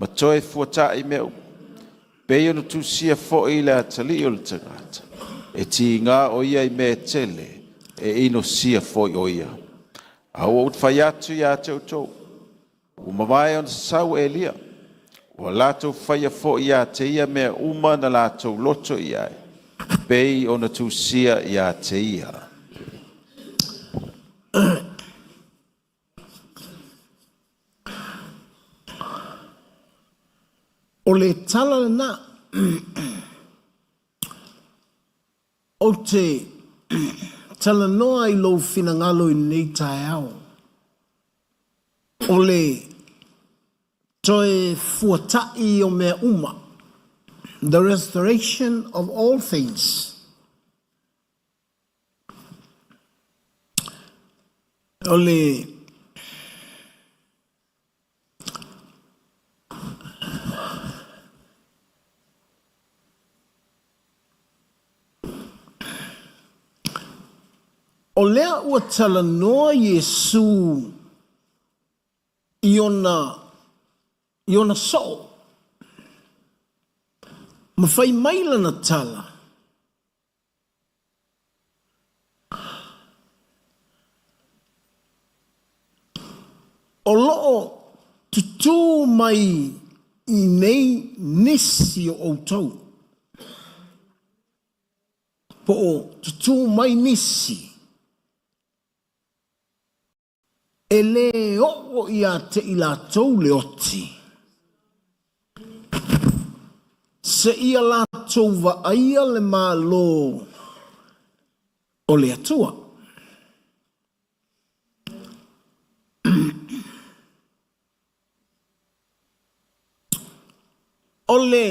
ma toe fuata'i mea uma, e pei ona tusia foi i le atalii o le tagata, e tiga o ia i mea e tele, e inosia foi o ia. A ua ou fai atu ia te outou, ua mavae ona sau Eliya, ua latou faia foi ia te ia mea uma na latou loto i ai, e pei ona tusia ia te ia. O le tala lena. Ou te talanoa i lou finagalo i lenei taeao. O le toe fuata'i o mea uma, the restoration of all things. O le O lea ua talanoa Iesu i ona i ona soo ma fai mai lana tala. O lo o tutū mai i nei nisi o ʻoutou, po o tutū mai nisi E lē oo ia te i latou le oti, seia latou vaaia le Malo o le Atua. O le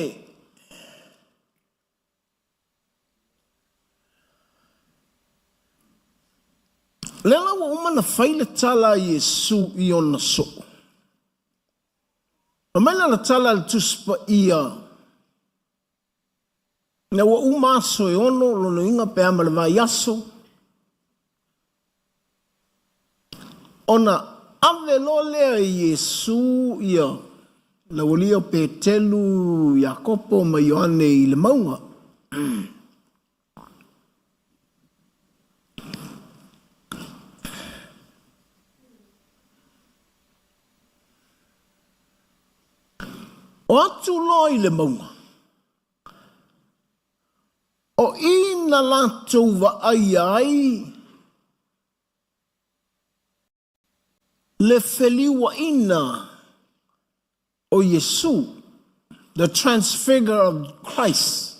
Lea la ua uma ona fai le tala a Iesu i ona soo. Fai mai lana tala a le Tusi Paia, ina ua uma aso e ono, lona uiga pe a ma le vaiaso, Ona ave loa lea e Iesu ia le aualii o Petelu, Iakopo ma Ioane i le mauga. O atu loa i le mauga, o i na latou vaaia ai Le feliuaina o Iesu, the transfigure of Christ.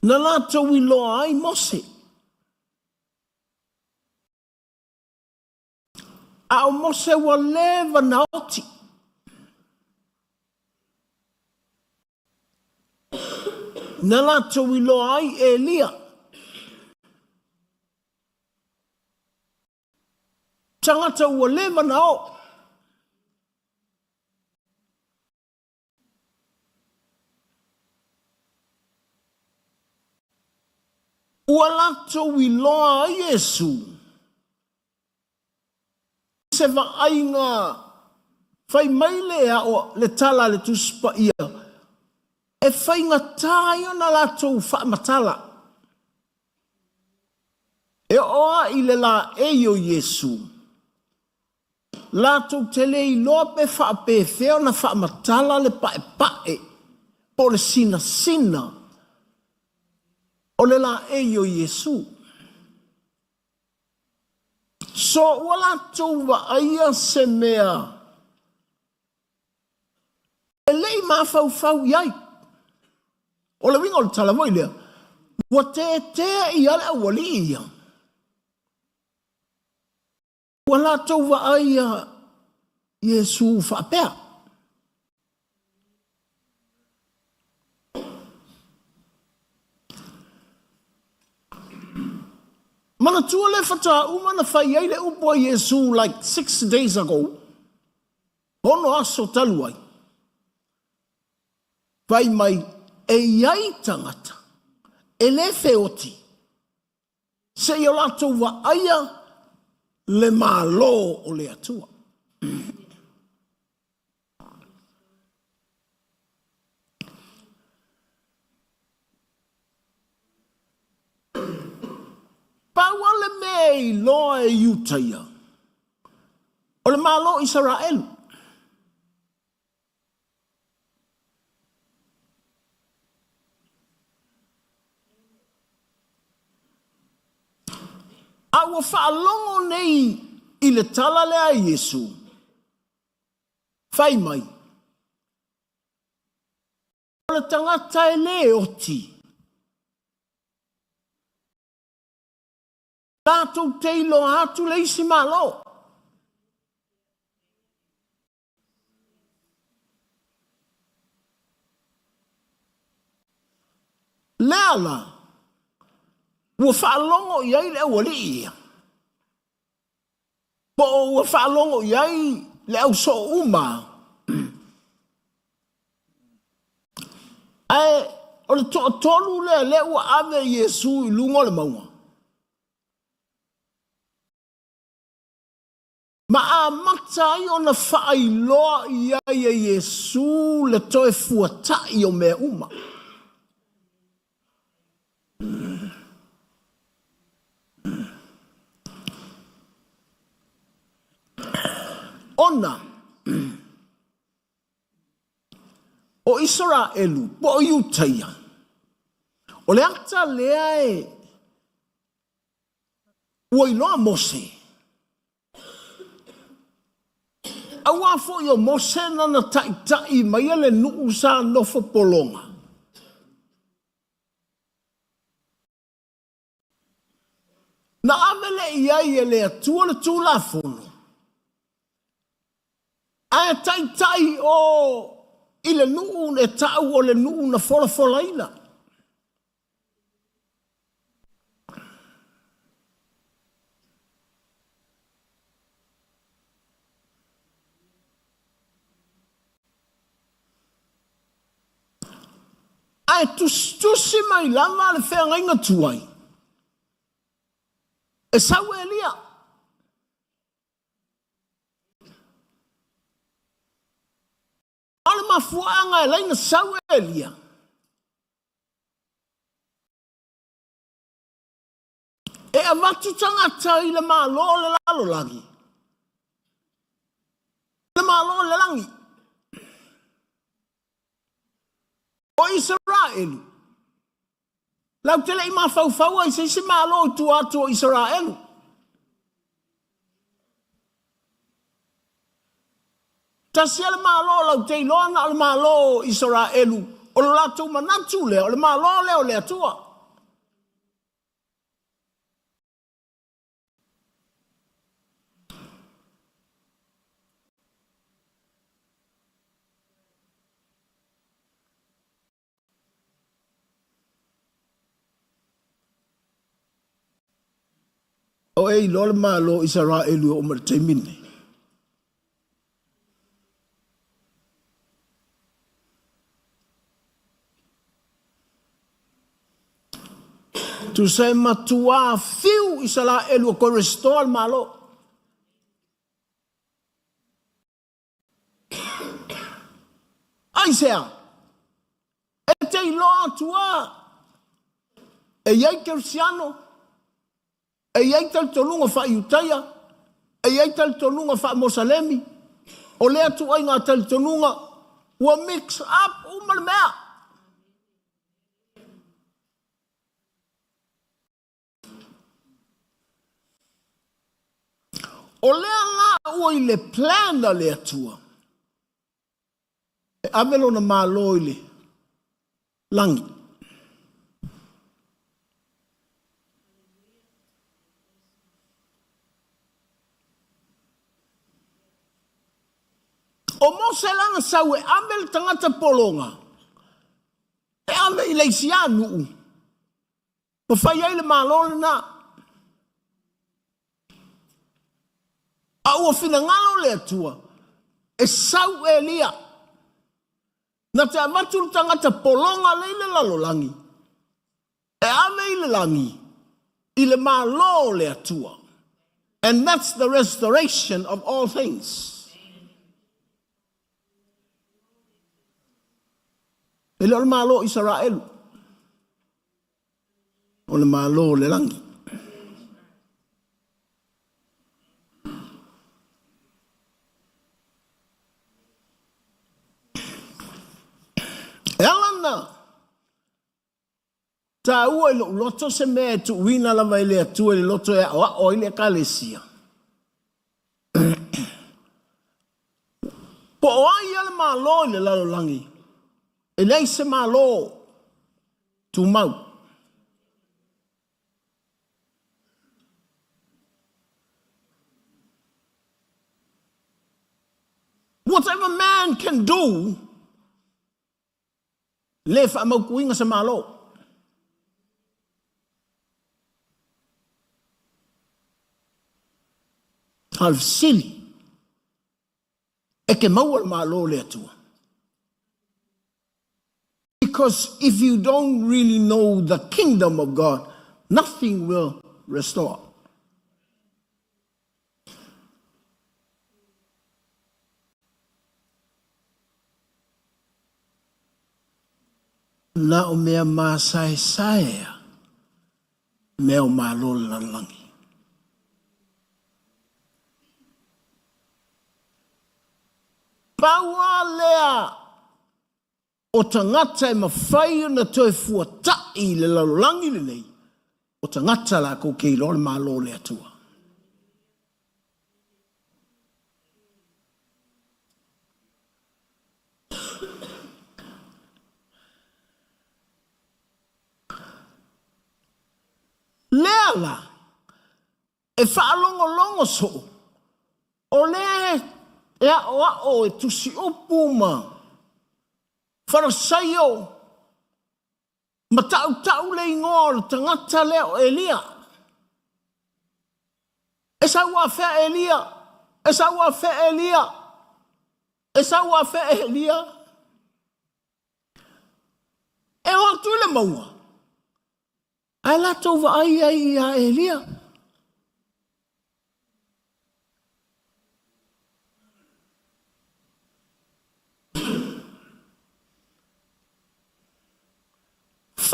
Na latou iloa ai Mose. A o Mose ua leva na oti. Na latou iloa ai Elia. Tagata ua leva na o. Ua latou iloa ai Iesu i se vaaiga fai mai le ao le tala a le Tusi Paia e faigata ai ona latou faamatala. E oo lava i le laei o Iesu, Latou te le iloa pe faapefea ona faamatala le paepae po o le sinasina o le laei o Iesu. So ua latou vaaia se mea e le i mafaufau i ai. O le uiga o le tala foi lea, ua tetea ia le aualii ia. Ua latou vaai iā Iesu faapea. Manatua le faatoa uma na fai ai le upu a Iesu like 6 days ago, ono aso talu ai, fai mai e i ai tagata e le feoti. Seia o latou vaaia le Malo o le Atua. Pau lava le mea e iloa e Iutaia, o le Malo o Isaraelu. A ua faalogo nei i le tala lea a Iesu, fai mai, o le tagata e lē oti, latou te iloa atu le isi Malo. Lea la, ua faalogo i ai le aualii ia, po o ua faalogo i ai le au soo uma, ae o le toatolu lea lea ua ave Iesu i luga o le mauga. Ma amata ai ona faailoa i ai e Iesu le toe fuata'i o mea uma. Ona o Isaraelu po o Iutaia, o le ata lea e ua iloa Mose. Auā foi o Mose nana taʻitaʻi maia le nuʻu sa nofo pologa. Na ave le i ai e le Atua le Tulafono, ae taʻitaʻi o i le nuʻu e taʻu o le nuʻu na folafolaina. Ae tusitusi mai lava le feagaiga tuai, e sau Elia. A o le mafuaaga e ala ai ona sau Elia, e avatu tagata i le Malo o le lalolagi, le Malo o le lagi. O Isaraelu, latou te le i mafaufaua i se isi Malo i tua atu o Isaraelu. Tasi lava le Malo latou te iloa na o le Malo o Isaraelu, o lo latou manatu lea, o le Malo lea o le Atua. O e iloa le Malo o Isaraelu e oo mai le taimi lenei. Tusa e matuā fiu Isaraelu e toe restore le Malo. Aisea? E te iloa atu lava e i ai Kerisiano, e i ai talitonuga faa-Iutaia, e i ai talitonuga faa-Mosalemi, o lea ituaiga talitonuga ua mix up uma le mea. O lea la ua i le plan a le Atua e ave lona Malo i le lagi. O Mose lana sau e ave le tagata pologa e ave i le isi a nuu ma fai ai le Malo lena. A ua finagalo le Atua e sau Elia na te avatu le tagata pologa lea i le lalolagi e ave i le lagi. i le Malo o le Atua. And that's the restoration of all things. E le o le Malo o Isaraelu, o le Malo o le lagi. E ala na taua i lou loto se mea e tuuina lava e le Atua i le loto e aoao ai le Ekalesia. Po o ai ia le Malo i le lalolagi, e leai se Malo tumau. Whatever man can do, le faamautuina se Malo. A o le fesili, e te maua le Malo o le Atua? Because if you don't really know the kingdom of God, nothing will restore. Na o mea masaesaea mea o malo o le lalolagi. Pau lava lea o tagata e mafai ona toe fuata'i i le lalolagi lenei, o tagata latou te iloa le Malo o le Atua. Lea la, e faalogologo soo, o lea e aoao e tusiupu ma Farasaio ma tautau le igoa o le tagata lea o Elia. E sau afea Elia? E sau afea Elia? E sau afea Elia? E o atu i le mauga, ae latou vaai ai ia Elia.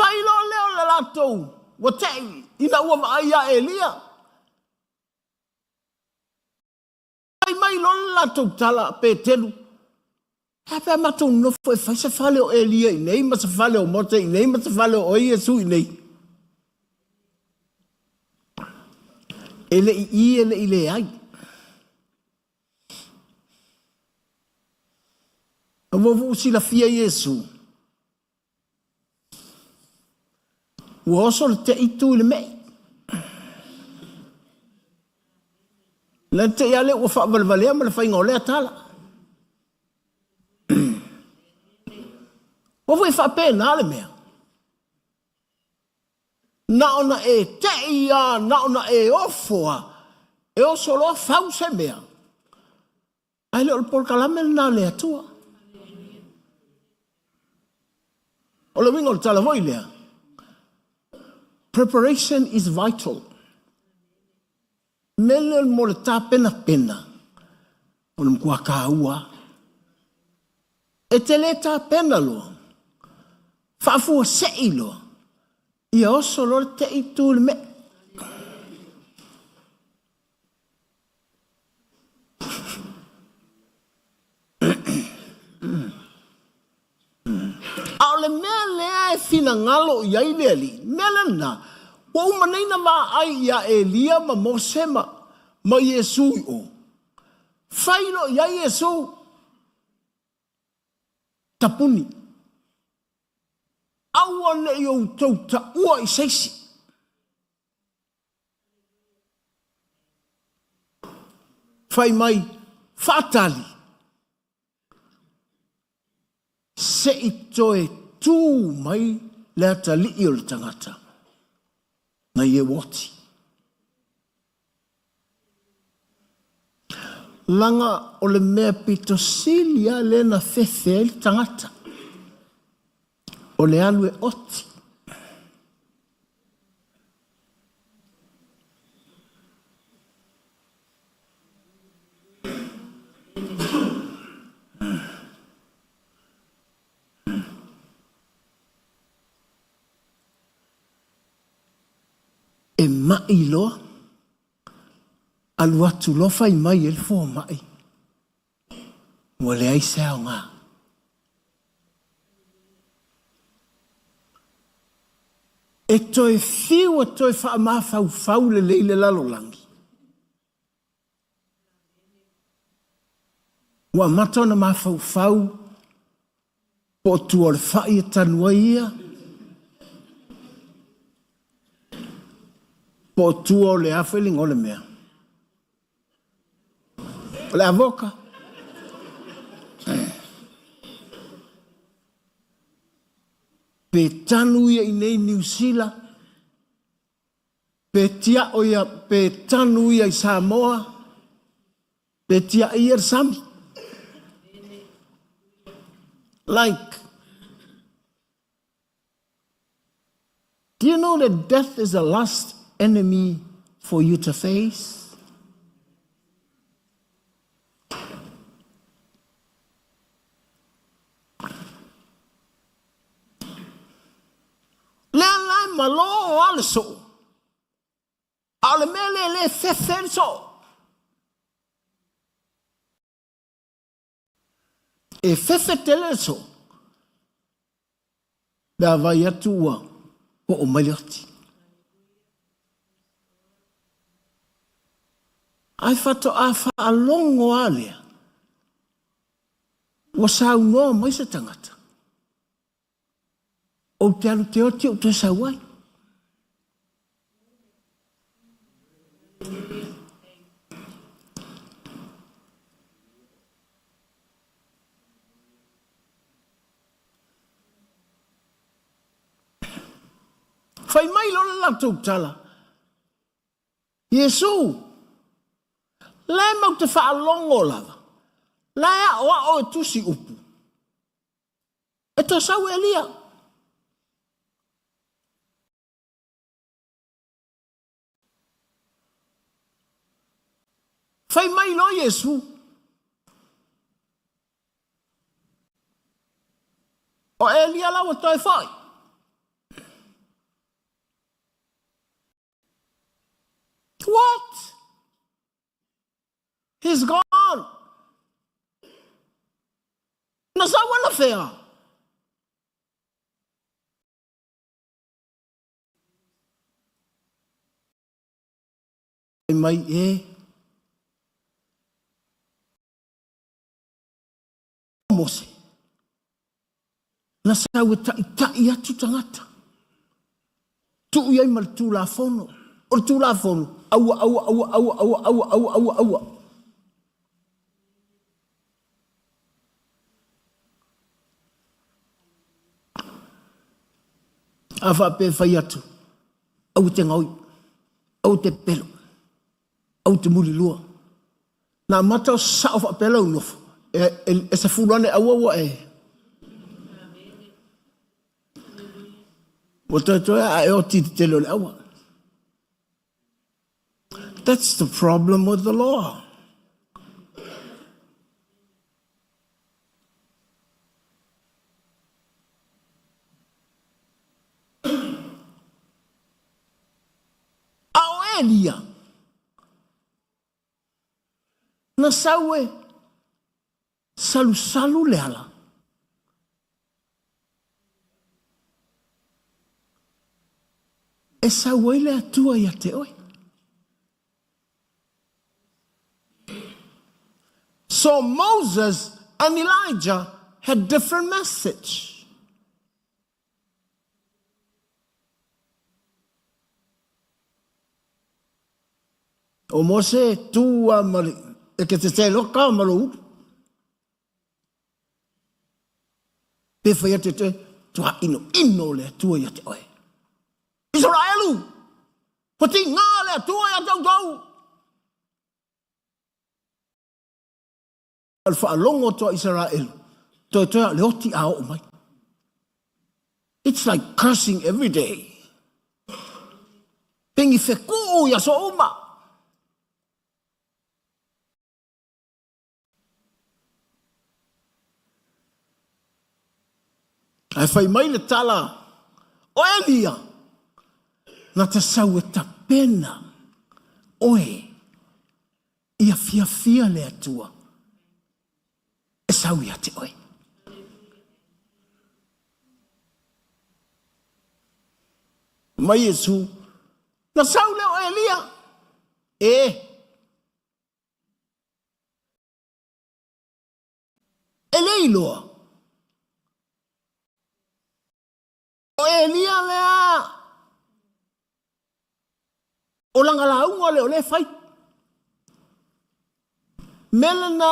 Fai loa lea o le latou ua te'i ina ua vaai ia Elia. Fai mai loa le latou tala a Petelu, E a pe a matou nonofo e fai se fale o Elia i inei ma se fale o Mose i inei ma se fale o oe Iesu i inei? E le i i e le i leai. Ua ua silafia Iesu. Ua oso le te'i tu i le me'i. Le te'i lava lea ua faavalevalea ma le faiga o lea tala. Ua foi faapena le mea. Na ona e te'i lava, na ona e ofo lava, e oso loa fau se mea. Ae le o le polokalame lena a le Atua. O le uiga o le tala foi lea, preparation is vital. Mele mo le tapenapena, o le matua taua. E te le tapena loa, faafuasei loa, ia oso loa le tei tu i le mea. A o le mea lea e finagalo i ai le Alii, mea lena, ua uma nei na vaai ia Elia ma Mose ma, ma Iesu i o. Fai loa i ai Iesu, tapuni. Aua ne i outou taua i se isi. Fai mai, faatali, se i toe tū mai le atalii o le tagata na ia oti. Laga o le mea pito sili lava lea na fefe ai le tagata, o le alu e oti. Ma'i loa, alu atu loa fai mai ai le fomai, ua leai se aoga. E toe fiu e toe faamafaufau lelei le lalolagi. Ua amata ona mafaufau po o tua o le fai e tanu ai ia, po o tua o le a foi le igoa o le mea. O le avoka. Pe tanu ia i nei Niu Sila, pe tiao ia, pe tanu ia i Samoa, pe tiai ia le sami. Like, do you know that death is the last enemy for you to face? Lea la e malo lava le soo, a o le mea lea e le fefe ai le soo. E fefe tele le soo, pe a vaai atu ua oo mai le oti. Ae faatoa faalogo lava lea, ua saunoa mai se tagata, Ou te alu te oti ou toe sau ai. Fai mai loa le latou tala, Iesu, la e mau te faalogo lava, la e aoao e tusi upu. E toe sau Elia. Fai mai loa Iesu. O Elia la ua toe foi. What? He's gone. Na sau ana fea? Mai e. Mose. Na sau e taʻitaʻi atu tagata. Tuu i ai ma le Tulafono. O le Tulafono, aua, aua, aua, aua, aua, aua, aua, aua, aua. A faapea e fai atu, aua te gaoi, aua te pelo, aua te mulilua. Na amata o sao faapea lau nofo, e, e, e sefulu ane aua ua e. Ua toe toe a e oti i te tele o le aua. That's the problem with the law. A o Elia, na sau e salusalu le ala. E sau ai le Atua ia te oe. So Moses and Elijah had different message. O Mose tū a ma le, e ke te te loka ma lo ulu. Pe whai atu te tua ino ino le atua ia te oe. Israelu! Ko ti ngā le atua ia tau tau! O le faalogo atu a Isaraelu, toetoe a le oti a oo mai. It's like cursing every day. Pengi fekuu i aso uma. Ae fai mai le tala, o Elia, Na te sau e tapena oe ia fiafia le Atua e sau ia te oe. Mai Iesu, na sau lea o Elia. E, e le iloa. O Elia lea, o lana lauga lea o lea e fai. Mea lena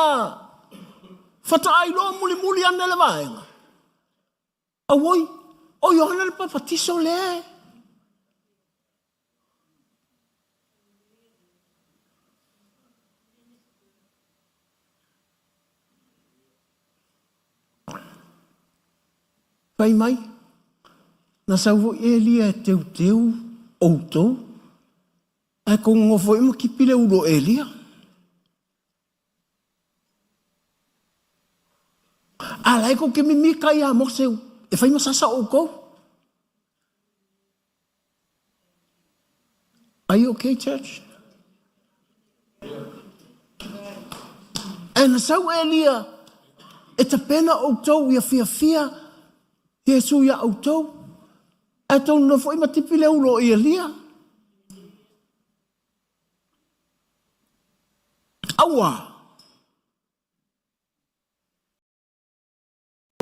faatoa iloa mulimuli ane le vaega. Auoi, o Ioane le Papatiso lea. Fai mai, na sau foi Elia e teuteu outou, ae tou nonofo foi ma tipi le ulu o Elia. A la e tou te mimita ia Mose e fai ma sasa outou. Are you okay, church? Ae na sau Elia e tapena outou ia fiafia Iesu ia outou. Ae tou nonofo foi ma tipi le ulo o Elia. Aua!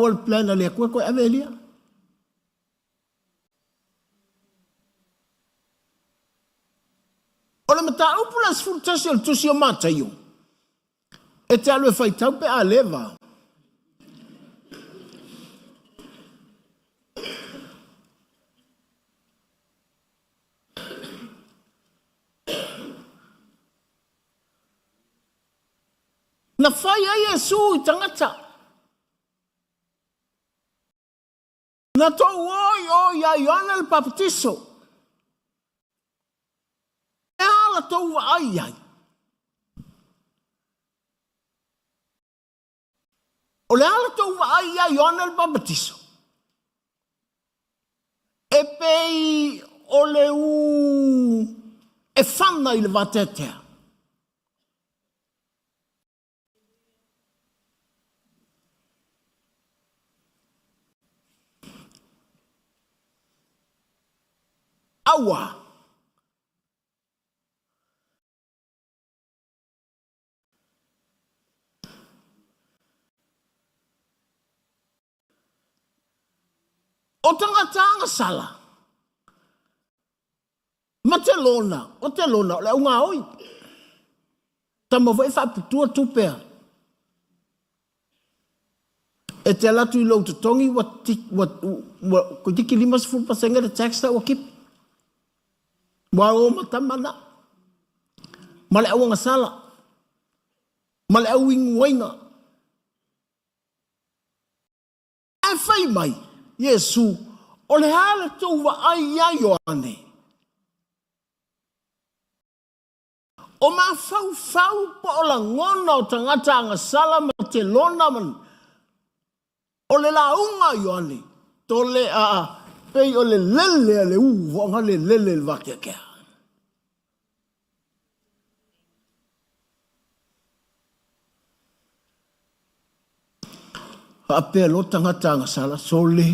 Ua le plan a le Atua toe ave Elia. O le mataupu la 11 o le tusi o Mataio, e te alu e faitau pe a leva. Na fai ai Iesu i tagata. Na tou o i o ia Ioane le Papatiso. E a la tou vaai i ai? O le a la tou vaai ia Ioane le Papatiso? E pei o le u e fana i le vateatea. Aua! O tagata agasala ma te lona, o te lona o le augaoi. Tama foi e faaputua tupe a. E te ala atu i lou totogi ua, ua, ua, toeitiiti 50% le tax la ua kipi. Ua o ma tama na. Ma le auagasala. Ma le auinuaina. Ae fai mai Iesu, O le a le tou vaai iā Ioane? O mafaufau po o lagona o tagata agasala ma telona ma o le lauga a Ioane, tole a pei o le lele a le u voaga le lele i le vakeakea. Faapea loa tagata agasala, sole,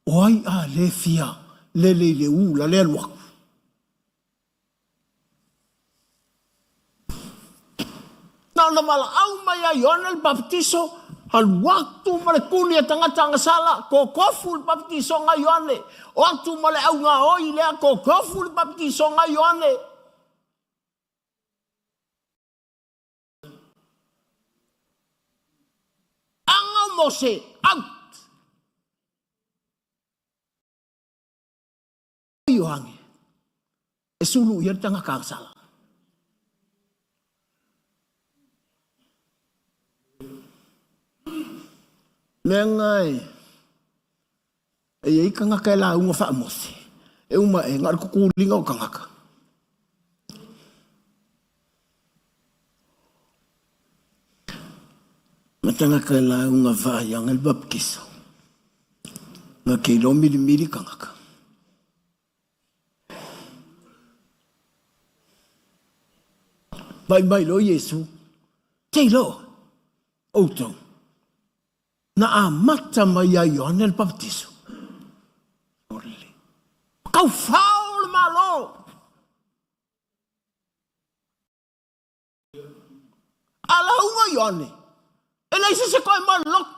o ai a le fia lele i le u la le alu aku. Na ona valaau mai a Ioane le Papatiso, alu atu ma le kuni a tagata agasala, kokofu le papatisoga a Ioane, o atu ma le augaoi lea, kokofu le papatisoga a Ioane. Aga o Mose, out! Ioane, e sulu i ai le tagata agasala. Leaga e e i ai tagata e lauga faa-Mose, e uma e na o le tutuliga o tagata. Ma tagata e lauga faa-Ioane le Bapetiso, na te iloa milimili tagata. Fai mai loa Iesu, Te iloa outou, na amata mai ia Ioane le Papatiso, o le taufao o le Malo. A lauga Ioane, e leai se isi e toe malolotu.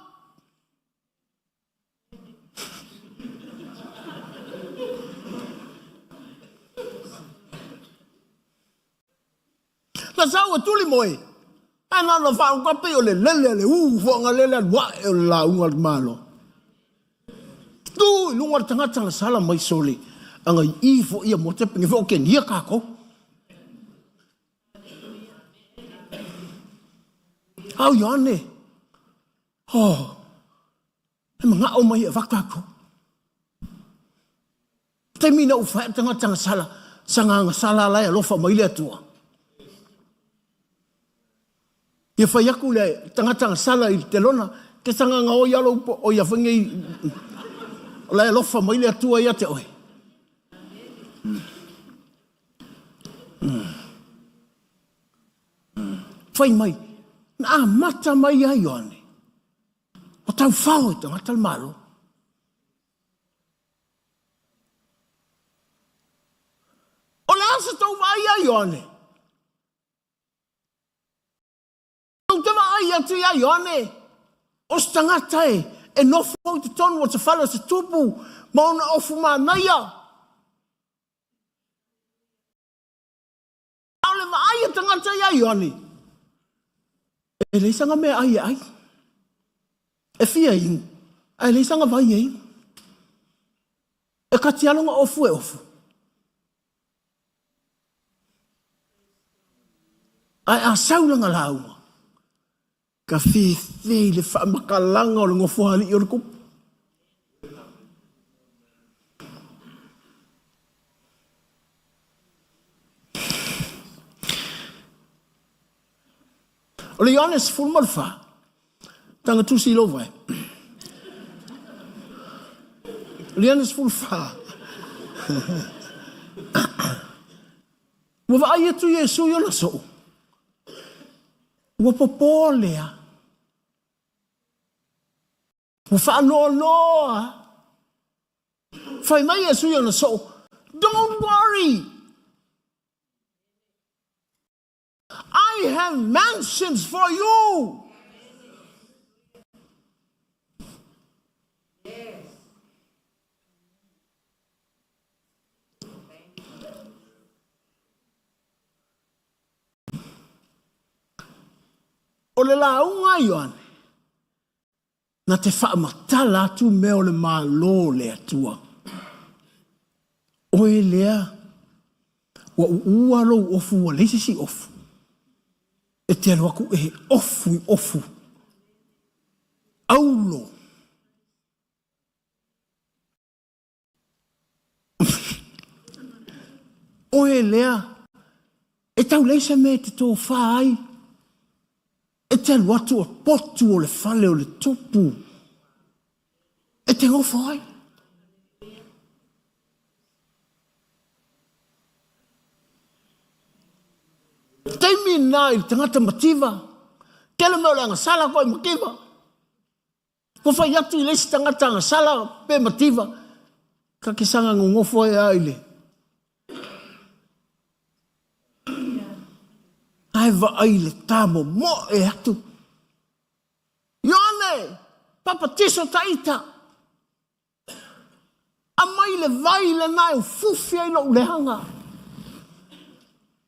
Na sau e tuli moe, ae na ona faaoga pei o le lele a le u foaga lele alu ae o le lauga a le Malo. Tu i luga le tagata na sala mai sole, aga i i fo ia mote penge fo kenia kākou. Au Ioane, oh, e manao mai e avatu aku. Taimi na ou fai tagata na sala, sanga sala la e alofa mai le Atua. Ia fai aku le tagata na sala i te lona, te sanga nga oi alo upo, o ia whange i, la e alofa mai le Atua ia te oe. Fai mai, na amata mai ia Ioane, o taufao i tagata le Malo. O le a se tou vaai ia Ioane? Tou te vaai atu ia Ioane, o se tagata e, e nofo i totonu o se fale o se tupu ma ona ofu manaia. A o le vaai a tagata ia Ioane, e leai sana mea ai e ai. E fia inu, ae leai sana vai e inu. E kati lava lona ofu e ofu. Ae a sau lana lauga, ka fefe i le faamatalaga o le nofoalii o le tupu. O le Ioane 14, tana tusi i lou vae. O le Ioane 14, ua vaai atu Iesu i ona soo, ua popole a, ua faanoanoa. Fai mai Iesu i ona soo, don't worry, I have mansions for you. O le lauga a Ioane, na te faamatala atu mea o le Malo o le Atua. Oe lea, ua uua lou ofu ua leai se isi ofu. E te alu atu e ofu i ofu. Aulo. Oe lea, e tau leai se mea e te tofā ai, e te alu atu o potu o le fale o le tupu, e te nofo ai. Taimi na i le tagata mativa, tele mea o le agasala koe mativa. Ua fai atu i le isi tagata agasala pe mativa, ka ke saga nonofo ai a i le. Ae vaai le ta momoe atu. Ioane, papatiso taita. Aumai le vai lena e ufufi ai lou leaga.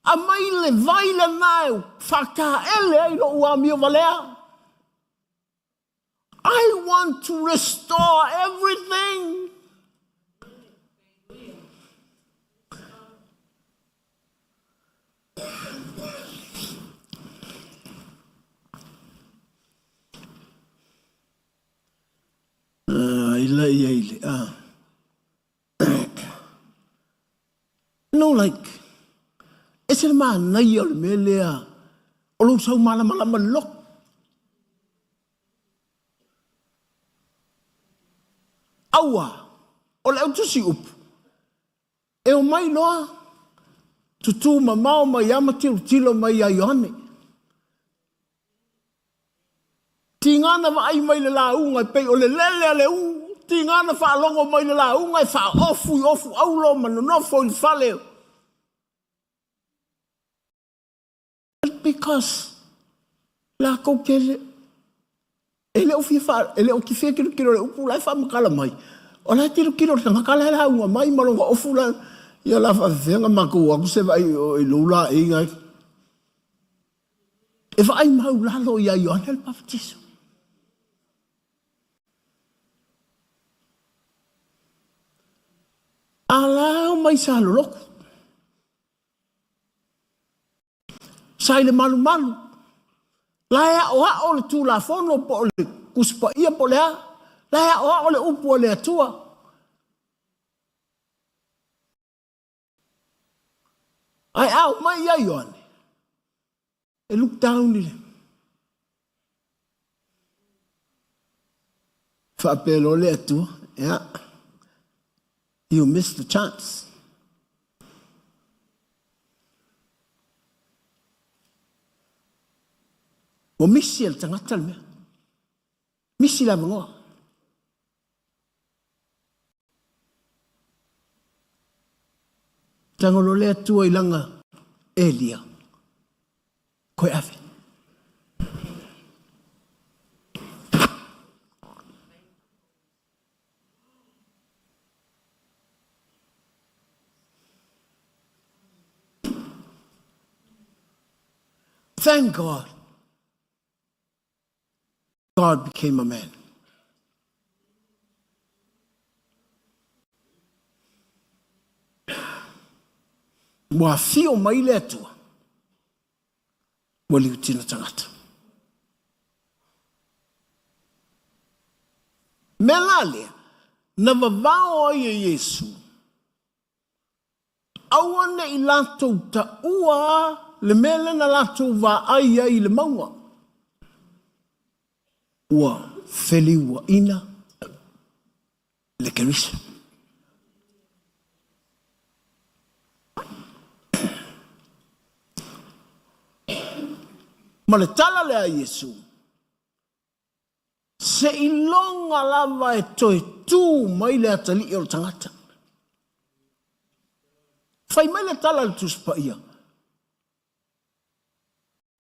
Aumai le vai lena e faataele ai lou amio valea. I want to restore everything. Ila ia i le a. No like, ese le manaia o le mea lea o lou sau malamalama i le loto. Aua, o le au tusi upu, E omai loa, Tutū mamao mai lava ma tilotilo mai ia Ioane. Tiga na vaai mai le lauga e pei o le lele a le ū, tiga na faalogo mai le lauga e faaofu i ofu aulo ma nonofo i le fale. Because latou te le, e le o fia faa, e le o fia tilotilo i le upu la e faamatala mai. O la e tilotilo le tagata la e lauga mai ma lona ofu la, ia la faafefea ona matou o atu se vaai i lou laei na e vaai maulalo ia Ioane le Papatiso. A la o mai sa lolotu. Sa i le malumalu. La e aoao le Tulafono po o le Tusi Paia po o le a. La e aoao le upu a le Atua. Ae a omai ia Ioane, e look down i le faapea loa le Atua, yeah, you missed the chance. Ua misi e le tagata le mea. Misi le avanoa. Tago loa le Atua i lana Elia, koe ave. Thank God. God became a man. Ua afio mai le Atua, ua liutina tagata. Mea la lea, na vavao ai e Iesu, aua ne i latou taua le mea lea na latou vaai ai i le mauga, ua feliuaina le Keriso. Ma le tala lea a Iesu, Seiloga lava e toe tu mai le atalii o le tagata. Fai mai le tala a le Tusi Paia,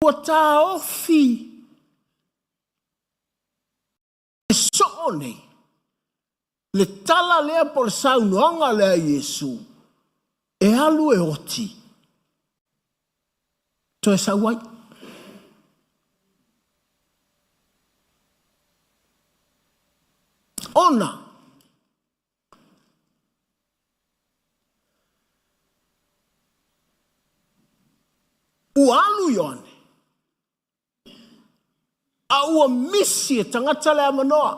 ua taofi e soo nei le tala lea po o le saunoaga lea a Iesu e alu e oti toe sau ai. Ona ua alu Ioane a ua misi e tagata le avanoa.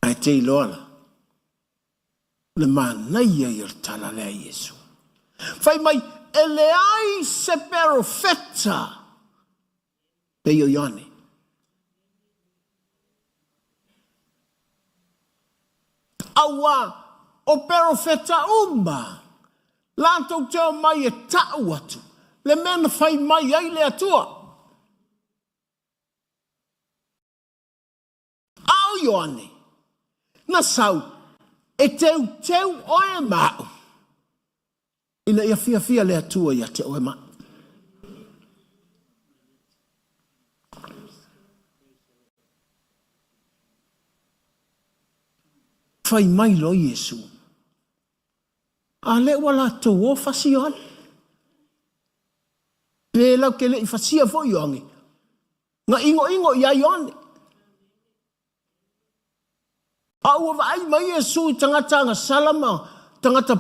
Ae te iloa la, le manaia ia o le tala lea a Iesu. Fai mai, e leai se perofeta pei o Ioane. Auā, o perofeta uma, latou te omai e ta'u atu le mea na fai mai ai le Atua. A o Ioane, na sau e teuteu oe ma a'u, ina ia fiafia le Atua ia te oe ma a'u. Fai mai loa Iesu, A lea ua latou o fasi Ioane. Pe lau te le i fasia foi Ioane, na inoino ia Ioane. A ua vaai mai Iesu i tagata agasala ma tagata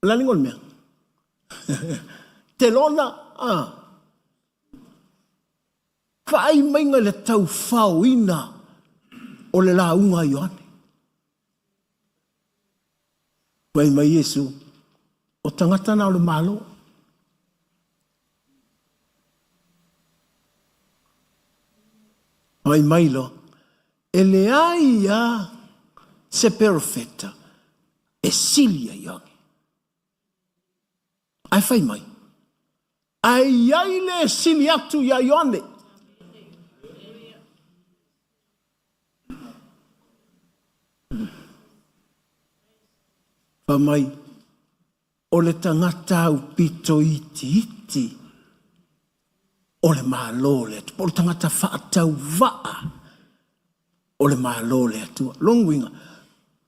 O le a le igoa o le mea? Telona, a. Vaai maiga i le taufaoina o le lauga a Ioane. Fai mai Iesu, o tagata na o le Malo. Fai mai loa, E leai lava se perofeta e sili ia Ioane. Ae fai mai, ae i ai le e sili atu ia Ioane. Fai mai, o le tagata aupito itiiti o le Malo o le Atua, po o le tagata faatauvaa o le Malo o le Atua. Lona uiga,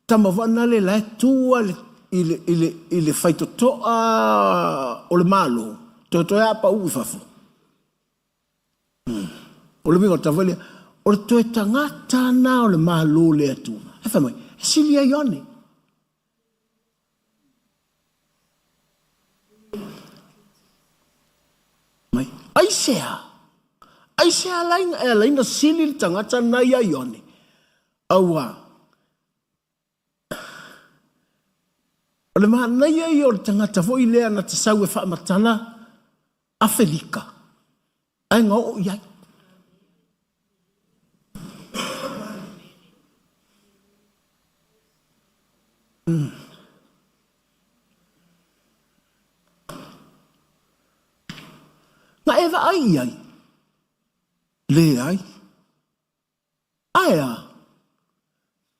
tama foi na le la e tu lava i le, i le, i le faitotoa o le Malo, toetoe a pau i fafo. O le uiga o le tala foi lea, o le toe tagata na o le Malo o le Atua. Ae fai mai, e sili ia Ioane. Mai, aisea? Aisea e ala ai ona sili le tagata lena ia Ioane? Auā, o le manaia ia o le tagata foi lea na te sau e faamatala Afelika, ae na oo i ai. Na e vaai i ai? Leai. Ae a?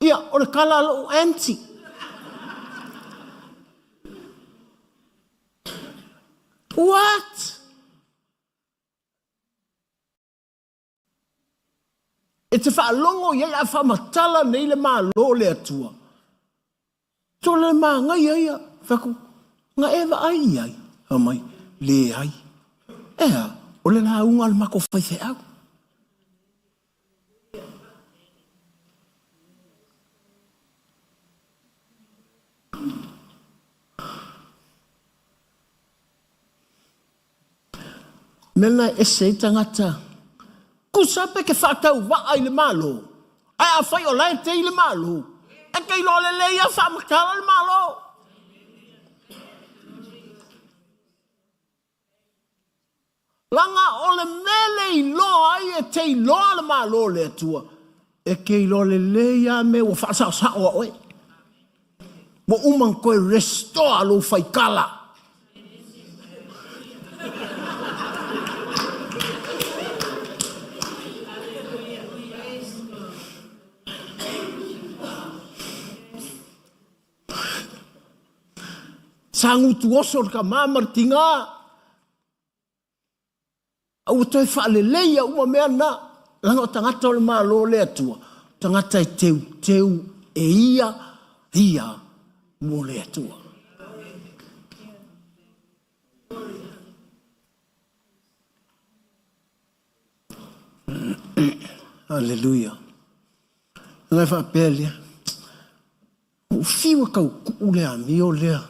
Ia, o le tala a lou aunty. What? E te faalogo i ai a faamatala nei le Malo o le Atua. Tole le manaia ia. Fai atu, na e vaai i ai? Fai mai, leai. E a? O le lauga a le matou faifeau. Mea lena e ese ai tagata. Tusa pe ke faatauvaa i le Malo, ae afai o la e te i le Malo, e te iloa lelei lava faamatala le Malo. Leaga o le mea le iloa ai e te iloa le Malo o le Atua, e te iloa lelei lava mea ua faasaosao a oe. Ua uma ona toe restore lou faikala. Sa gutu oso le tama ma le tiga. A ua toe faaleleia uma mea na, leaga o tagata o le Malo o le Atua, o tagata e teuteu e ia ia mo le Atua. Aleluia. Ona e faapea lea, ua fiu e tau tuu le amio lea.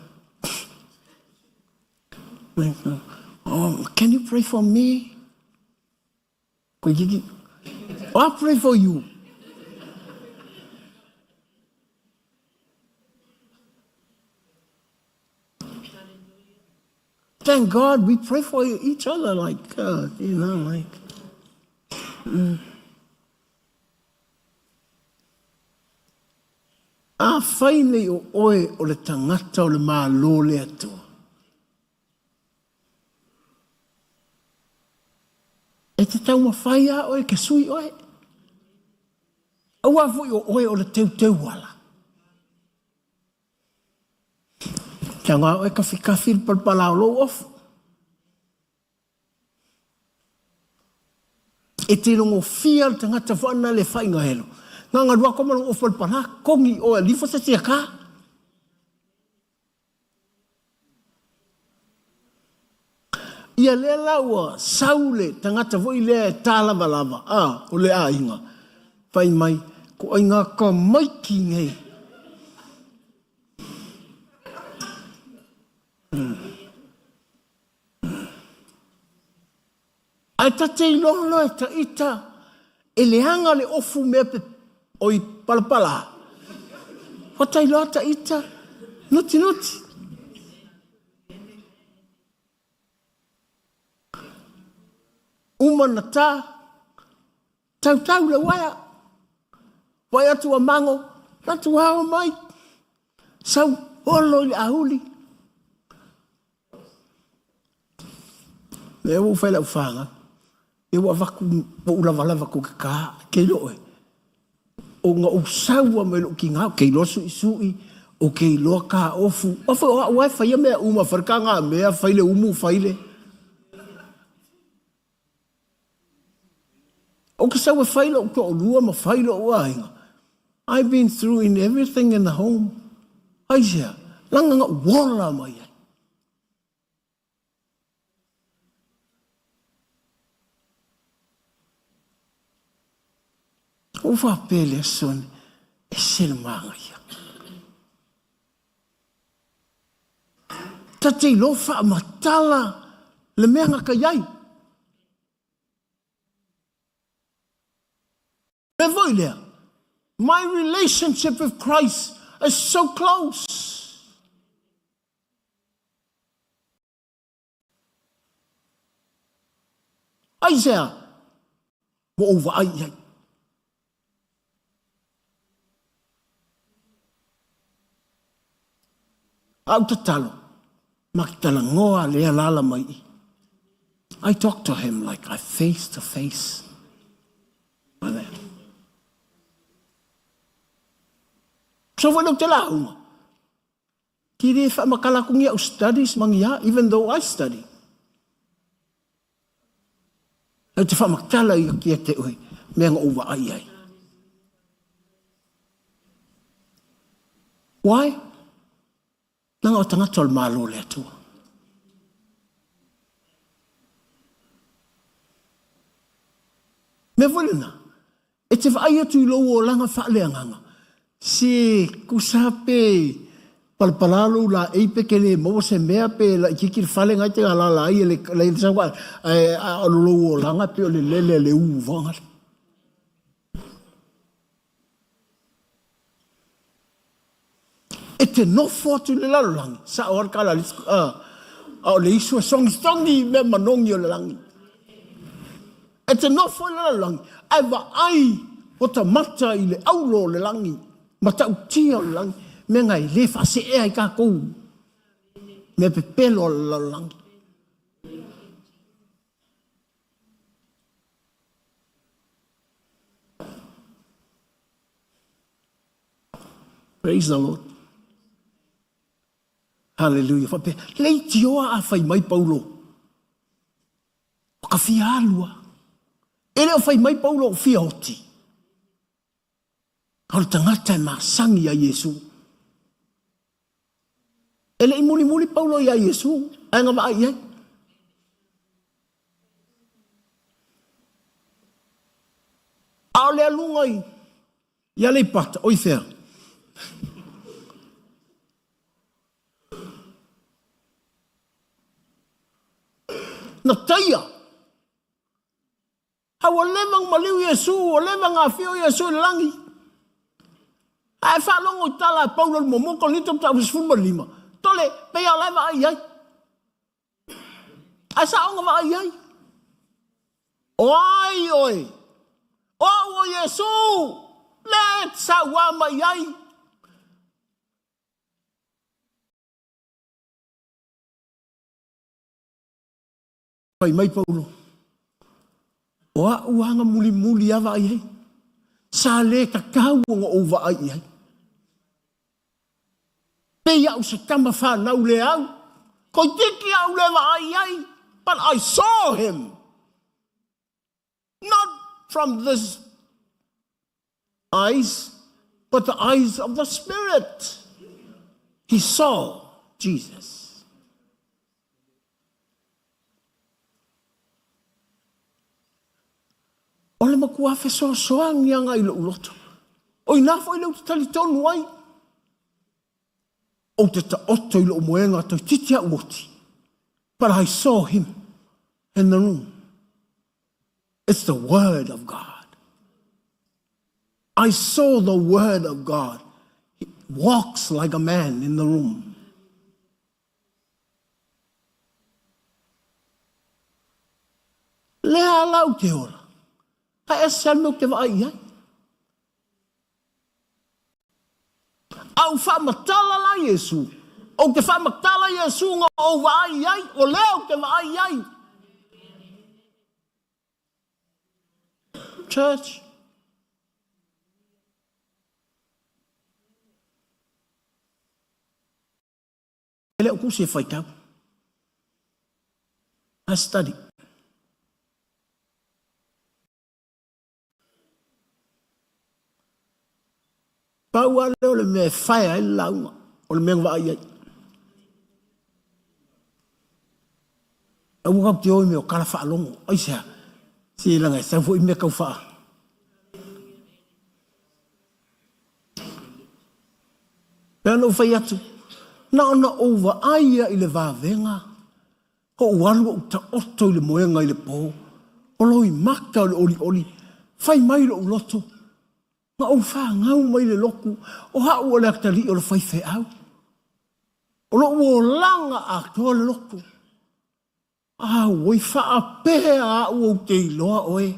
Oh, can you pray for me? Koe I pray for you. Thank God we pray for each other like, you know, like. Afai nei o oe o le tagata o le Malo o le Atua, e te taumafai lava oe ke sui oe. Aua foi o oe o le teuteuala. Kia oe kafikafi le palapala o lou ofu. E te rongofia le tagata whaana le whainga helo. Ngā ngā rua koma o palapala, kongi o e lifo se tia ka. Ia lea la ua sau le tagata foi lea e tālavalava, a, o le aiga, fai mai, ko ai ngā tamaiti nei. Ae ta te iloa loa e ta ita e leaga le ofu mea pe oi palapala. Ua ta iloa ta ita nuti nuti. Uma na ta tautau le uaea. Vaai atu ua mago, atu ao mai, sau olo i le auli. Lea ua ou fai lau whanga, e ua avaku, ua ou lavalava ko ke kā, ke iloa oe. O nga ou sau a mai lou tiga, ou te iloa suisui, ou te iloa taofu. Aua foi o au lava e faia mea uma, fai le tagamea, fai le umu, fai le... Ou te sau e fai lou toalua ma fai lou aiga. I've been through in everything in the home. Aisea? Leaga na ou ola mai ai. Ua ou faapea i le aso lenei, e ese le manaia. Ta te iloa faamatala le mea na ta i ai. Mea foi lea, my relationship with Christ is so close. Aisea? Ua ou vaai i ai. A ou tatalo, ma te talanoa lea alaala mai i. I talk to him like I face to face with him. So foi lea ou te lauga. Ki le faamatala atu ni au studies ma ni a, even though I study. Ou te faamatala ia te oe mea na ou vaai ai. Why? Leaga o tagata o le Malo o le Atua. Mea foi lena, e te vaai atu i lou olaga faaleagaga, se tusa pe palapala lou laei pe te le maua se mea pe laitiiti le fale na e te alaala ai e le sau ae o lou olaga pei o le lele a le u vagale. E te nofo atu i le lalolagi, sao lava le tala a le isi, a o le isu e sogisogi i mea manogi o le lagi. E te nofo i le lalolagi, ae vaai ota mata i le aulo o le lagi, matautia o le lagi, mea na e le faaseea ai tatou mea pepelo a le lalolagi. Praise the Lord. Hallelujah. Faapea, leitioa a fai mai Paulo. O ka fia alu a. E le o fai mai Paulo o fia oti. A o le tagata e masani ia Iesu. E le i mulimuli Paulo iā Iesu, ae na vaai i ai. A o le aluga i, i Aleipata, o i fea? Na taia. A ua leva ona maliu Iesu, ua leva ona afio Iesu i le lagi. A e faalogo i tala a Paulo i le muamua Korinito mataupu 15, tole, pei lava o la e vaai i ai. Ae sao ona vaai i ai. O ai oe? O au o Iesu, lea e te sauā mai ai. Fai mai Paulo, O a'u aga mulimuli a vaai ai, sa le tatau ona ou vaai i ai. Pei a'u se tama fanau le au, toeitiiti a'u le vaai i ai, but I saw him, not from this eyes, but the eyes of the Spirit. He saw Jesus. O le matua fesoasoani aga i lou loto. O ina foi lea ou te talitonu ai. Ou te taoto i lou moega toeitiiti a'u oti. But I saw him in the room. It's the word of God. I saw the word of God. He walks like a man in the room. Lea ala ou te ola. A e ese le mea ou te vaai i ai. A ou faamatala la Iesu, ou te faamatala Iesu na ou vaai i ai, o lea ou te vaai i ai. Church. E le o tusi e faitau. I study. Pau lava lea o le mea e fae ai le lauga, o le mea na vaai ai. Aua tatou te o i mea o tala faalogo. Aisea? Se leaga e sau foi mea tau faa... Pei ona ou fai atu, na ona ou vaai lava i le vavega, ou alu ou taoto i le moega i le po, o loimata o le olioli, fai mai lou loto, na ou fanau mai le lotu, o au o le atalii o le faifeau. O lou olaga atoa le lotu. Auoi, faapea au ou te iloa oe.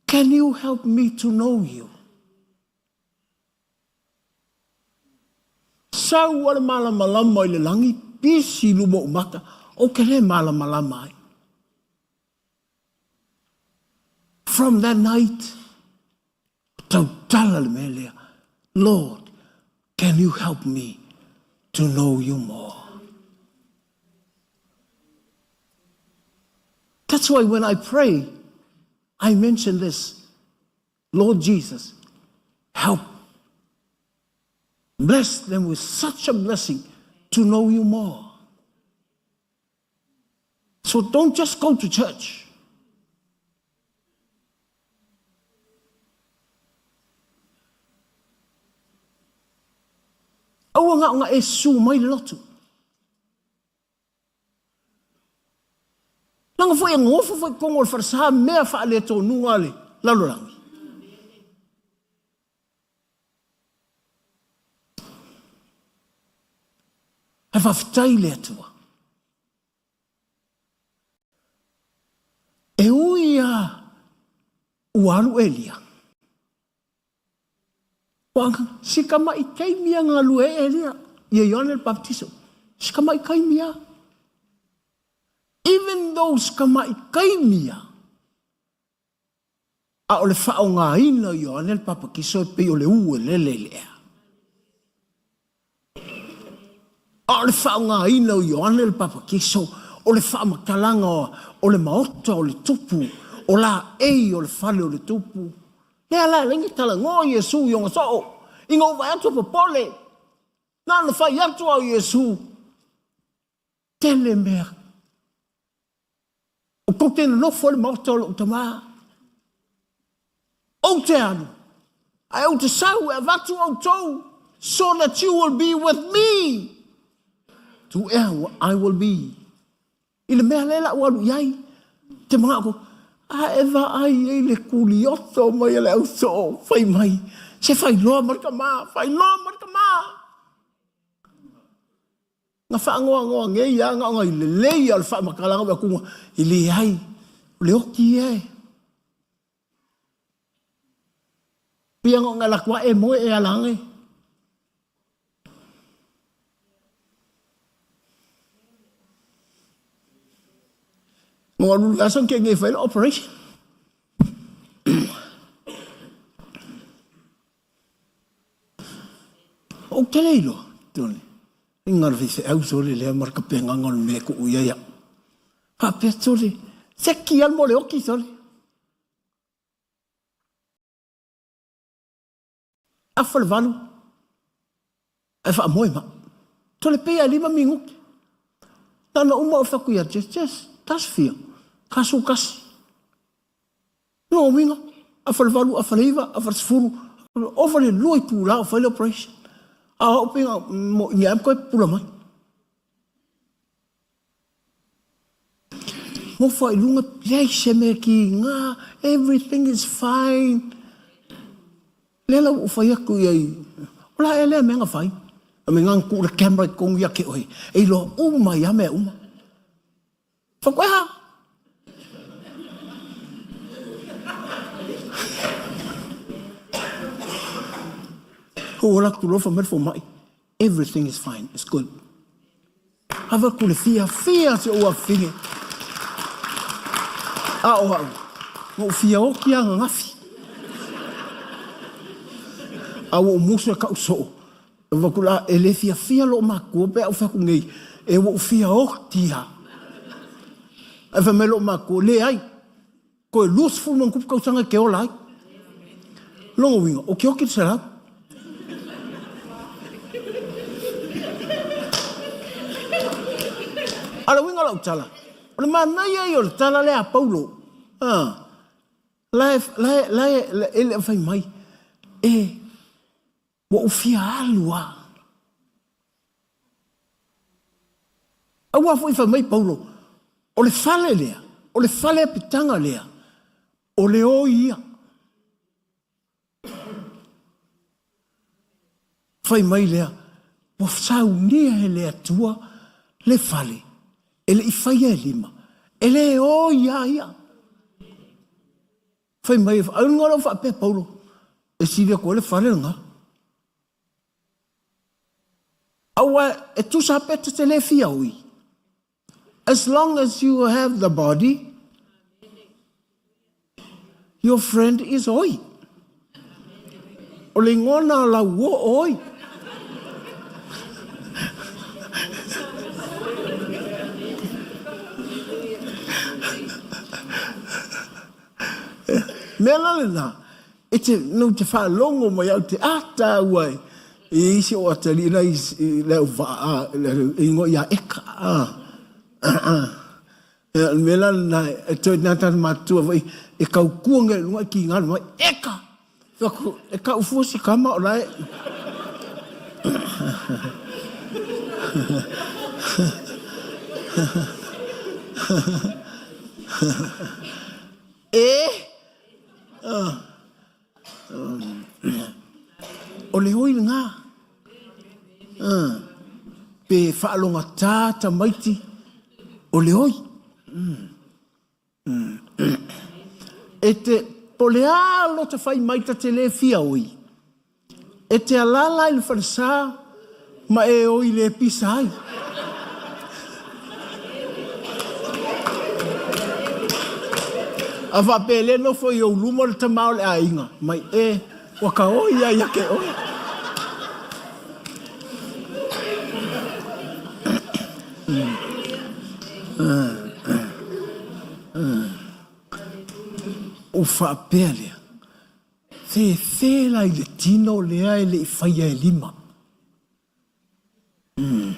Can you help me to know you? Sau a le malamalama i le lagi, pisi i luma o ou mata, ou te le malamalama ai. From that night, tautala le mea lea, Lord, can you help me to know you more? That's why when I pray, I mention this, Lord Jesus, help. Bless them with such a blessing to know you more. So don't just go to church. Aua na ona e susu mai le lotu. Leaga foi e gofo foi totonu o le falesa mea faaletonuga a le lalolagi. Ae faafetai i le Atua. E ui lava ua alu Elia, ua si tama'i taimi lava na galue ai Elia ia Ioane le Papatiso, si tama'i taimi lava. Even though si tama'i taimi lava, A o le faaaogaina o Ioane le Papatiso e pei o le u e lele i le ea. A o le faaaogaina o Ioane le Papatiso o le faamatalaga o le maota o le tupu, o laei o le fale o le tupu. Lea la e ala ai ona talanoa Iesu i ona soo, ina ua vaai atu e popole. Na ona fai atu lava o Iesu, tele mea. O tou te nonofo i le maota o lou tama. Ou te alu, ae ou te sau e avatu outou, so that you will be with me to where I will be. I le mea lea la ua alu i ai, te manao ko, a e vaai ai le kulioto mai a le ausoo, fai mai, se failoa ma le tama, failoa ma le tama. Na faanoanoa nei lava na ona i lelei o le faamatalaga o atuga e leai, o le oti ia e. Pia na ona alu atu lava e moe e ala ane. Na alu le aso na tea nei e fai le operation. Ou te le iloa, Tony, i ngā faifeau sole lea ma le kapegaga o le mea e kuʻu i ai au. Faapea sole, seki alu mo le oki sole. Afa le valu, ae faamoe ma. Tole pei a 5 minute. Nana uma o whaku ia Jess, Jess, tas fia, kasu kasi. Lona uiga, afa le valu, afa le iva, afa le sefulu, ova le lua itula o fai le operation. A o au pei na mo i ea koe pupula mai. Nofo ai luga, leai se mea kiga, everything is fine. Lea la ua ou fai atu i ai, o la ea lea mea na fai? A me na tuu le camera i totonu ia te oe, e iloa uma ai lava mea uma. Whakoeha! Ou alu atu loa fai mai le fomai, everything is fine, it's good. Avatu le fiafia o si ou afafine. A o au, na ou fia oti lava ananafi. A ua ou musu e tau soo, avatu la, e le fiafia lou matua pe a ou fai atu nei, e ua ou fia oti lava. Ae fai mai lou matua, leai, Toe 20+ tausaga e te ola ai. Lona uiga, ou te oti i le 100. A o le uiga o lau tala, o le manaia ia o le tala lea a Paulo, la e, la e, la e, e le o fai mai, e, ua ou fia alu lava. Aua foi fai mai Paulo, o le fale lea, o le fale apitaga lea, o le oi ia. Fai mai lea, ua saunia e le Atua le fale, e le i faia e lima, e le oi a ia. Fai mai, ai luga o lau faapea Paulo, e sili atu ai le fale lena. Aua e tusa pe ta te le fia oi. As long as you have the body, your friend is oi. O le igoa na o lau uo o oi. Mea la lena, E te, no te faalogo mai au te ataua e, e isi o atalii la i, le au vaa, a, le ingoa ia Eka, a, a, a. E, o le mea la lena, e toe nā tātou mātua foi, e kaukua ngai lunga i ki ngā mai, Eka! Whaku, e ka ufua si kama o lae. E! O le oi lena. Pe faalogatā tamaiti, o le oi. E te, po o le a lota fai mai ta te le fia oi. E te alaala i le falesa ma e oi le pisa ai. A faapea e le nofo i ou luma le tama o le aiga, mai e, ua ka oi ai ake oe. Ou faapea lea, Fefe la i le tino lea e le i faia e lima. Umm.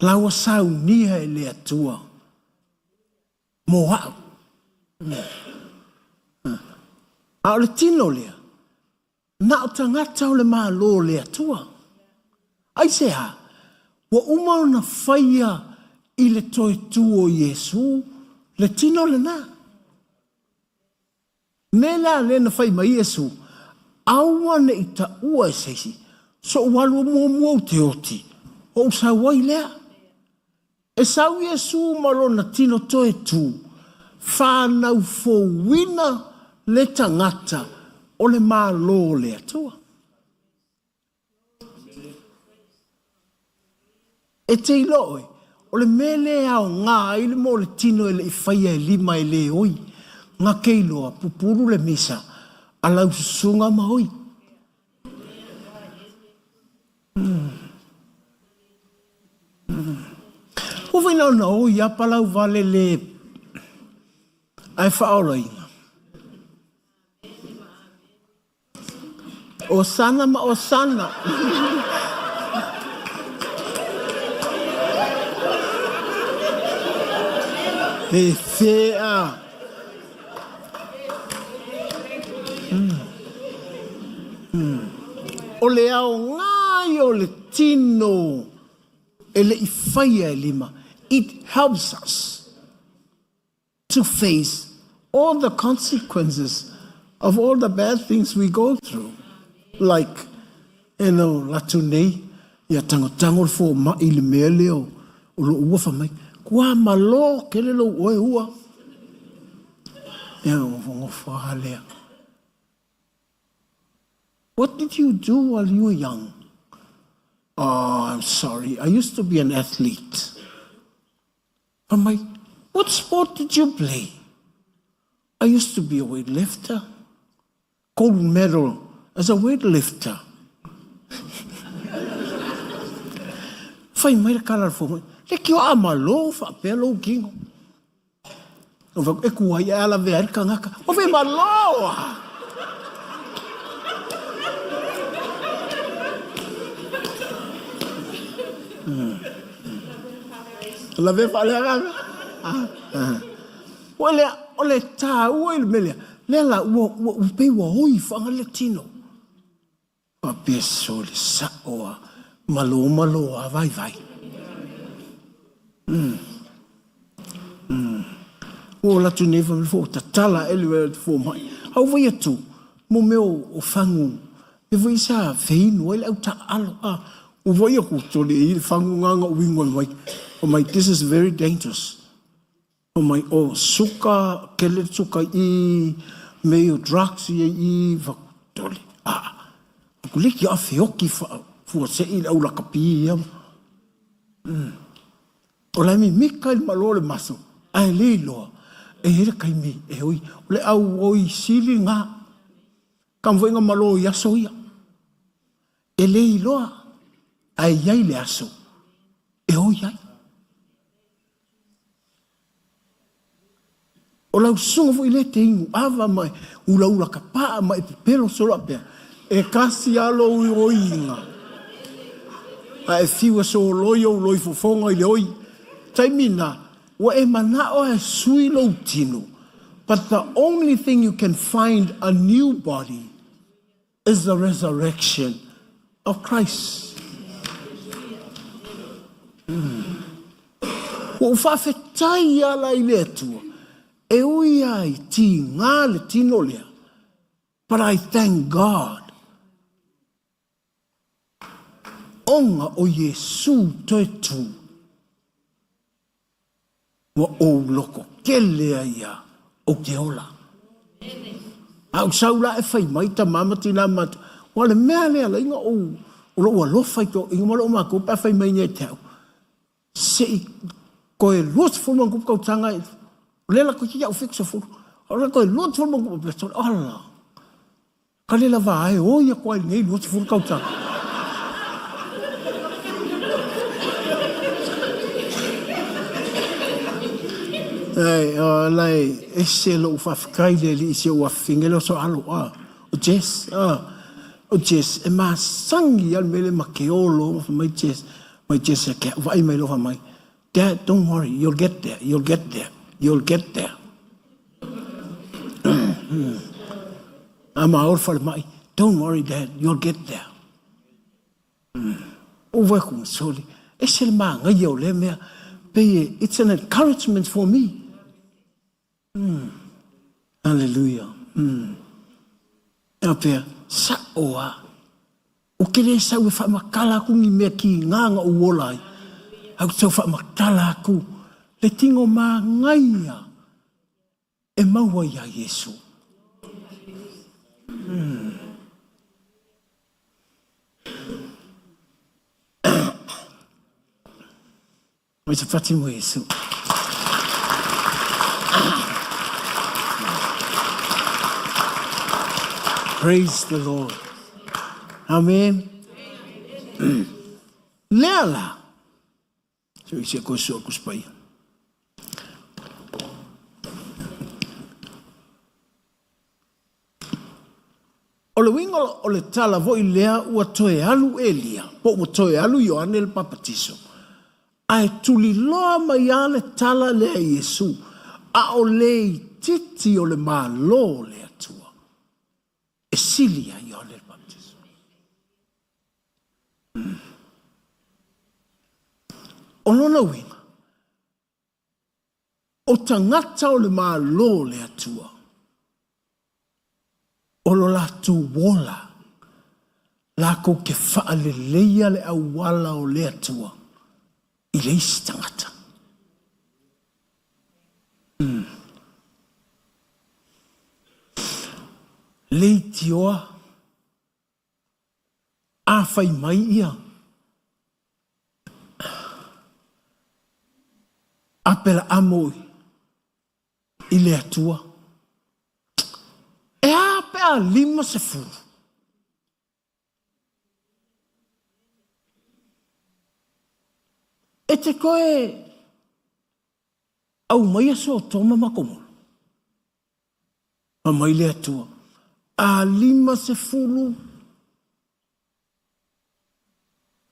La ua saunia e le Atua mo a'u. Umm. A o le tino lea, na o tagata o le Malo o le Atua. Aisea? Ua uma ona faia i le toe tu o Iesu le tino lena. Mea la lea na fai mai Iesu, Aua ne i taua e se isi, soʻu alu muamua ou te oti, oʻu sau ai lea. E sau Iesu ma lona tino toe tu, whanau fouina le tagata o le Malo o le Atua. E te iloa oe, o le mea lea e aoga ai le mea o le tino e le i faia e lima e le oi, nga ke iloa pupulu le misa a lau susuga ma oi. Ua fai na ona oi a palau vale le ae faaolaina. Osana ma Osana. He whea. O le aoga ia o le tino e le i faia e lima. It helps us. To face all the consequences of all the bad things we go through like you know latou nei ia tangotango le fomai i le mea lea o lou ua fai mai kua malo kele lou oe ua ia nofonofo lava lea. What did you do while you were young? Oh, I'm sorry, I used to be an athlete. Fai mai, What sport did you play? I used to be a weightlifter. Gold medal as a weightlifter. Fai mai le kala fo mai, le kio a malo faapea lou kino. E ku ai e ala vea le kangaka. O fe malo! Lavea faaleagaga. Ua lea, o le tāua i le mea lea, lea la, ua, ua, ua pei ua oi faga le tino. Faapea sole sa'o a malo malo a vaivai. Ua ola atu nei fai mai fo tatala ae le fomai. Au vai atu mo mea o fagu e foi sa feinu ai le au taaalo a ua vai aku tole i le fagu nga nga uigu ai mai. Fai mai this is very dangerous. Fai mai o suka kele suka i me o drugs i i fa tole a aku leki a feoki fa fuase'i le au lakapi ia. O la e mimika i le malo o le maso, ae le iloa, e i ai le taimi e oi, o le au oi sili lena. Kama foi na malo i aso ia. E le iloa, ae i ai le aso e oi ai. O lau susuga foi lea e te inu ava ma e ulaula kapaa ma e pepelo solo apea, e kasi a lou oiga. A e fiu e soloi ou loifofoga i le oi. Taimi na, ua e manao e sui lou tino, but the only thing you can find a new body is the resurrection of Christ. Ua ou faafetai ala i le Atua, e ui lava i tiga le tino lea, but I thank God ona o Iesu toe tu. Ua ou loko kele ai ia ou te ola. A ou sau la e fai mai tama ma tina ma matua, ua le mea lea la inga ou o lou alofa i to inga ma lou makou pe a fai mai nei te au. Se i koe 20 ma kupu kautanga i o le la koe ki au 70. O le koe 20 ma kupu pe ala. Ka le lava ae oi aku ai lenei 20 kautanga. Ai, o lai, ese lou faafetai le alii si ou afafine lea o Soalo, a, o Jess, a, o Jess, e masani lava le mea lea ma ke olo, ma fai mai Jess, mai Jess ia ke au, vaai mai loa fai mai, Dad, don't worry, you'll get there, you'll get there, you'll get there. A ma o le falemai, don't worry dad, you'll get there. O wai ku soli, e se le māngaia o lea mea, pei e, it's an encouragement for me. Hallelujah. Ea pea, sa'o a. O ke le sau e faamatala aku ni mea ki ngā nga ou ola ai. Au te sau faamatala aku le tino māngaia e mau ai iā Iesu. Mai te whati mo Iesu. Praise the Lord. Amen. Lea la. So i se koe sua kuspaia. O le uiga o le tala foi lea ua toe alu Elia, po ua toe alu Ioane le Papatiso, ae tuliloa mai lava le tala lea i Iesu, a o le itiiti o le Malo o le Atua e sili iā Ioane le Papatiso. O lona uiga, O tagata o le Malo o le Atua, o lo latou ola, lakou te faaleleia le auala o le Atua i le isi tagata. Leitioa. fai mai ia Aperaamo i le Atua, E a pe a 50? E te toe aumaia Sotoma ma Komoro? Fai mai le Atua, A 50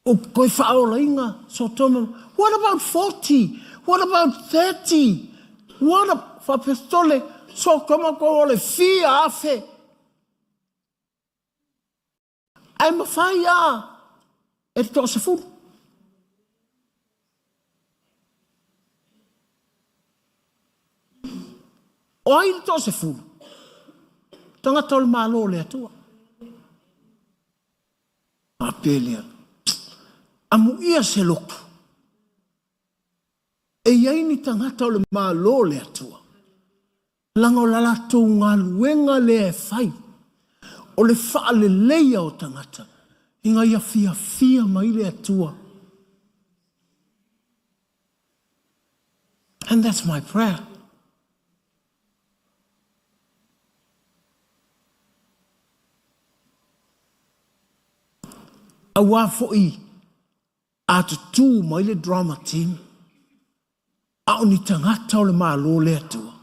o koe faaolaina Sotoma, what about 40? What about 30? What a, faapea Sotoma ko o le fia afe. Ae mafai a e te toasefulu. O ai le toasefulu? Tagata o le Malo o le Atua. Faapea lea, amuia se lotu. E i ai ni tagata o le Malo o le Atua, leaga o la latou galuega lea e fai, o le faaleleia o tagata ina ia fiafia mai le Atua. And that's my prayer. Aua foi a tutū mai le drama team, a o ni tagata o le Malo le Atua,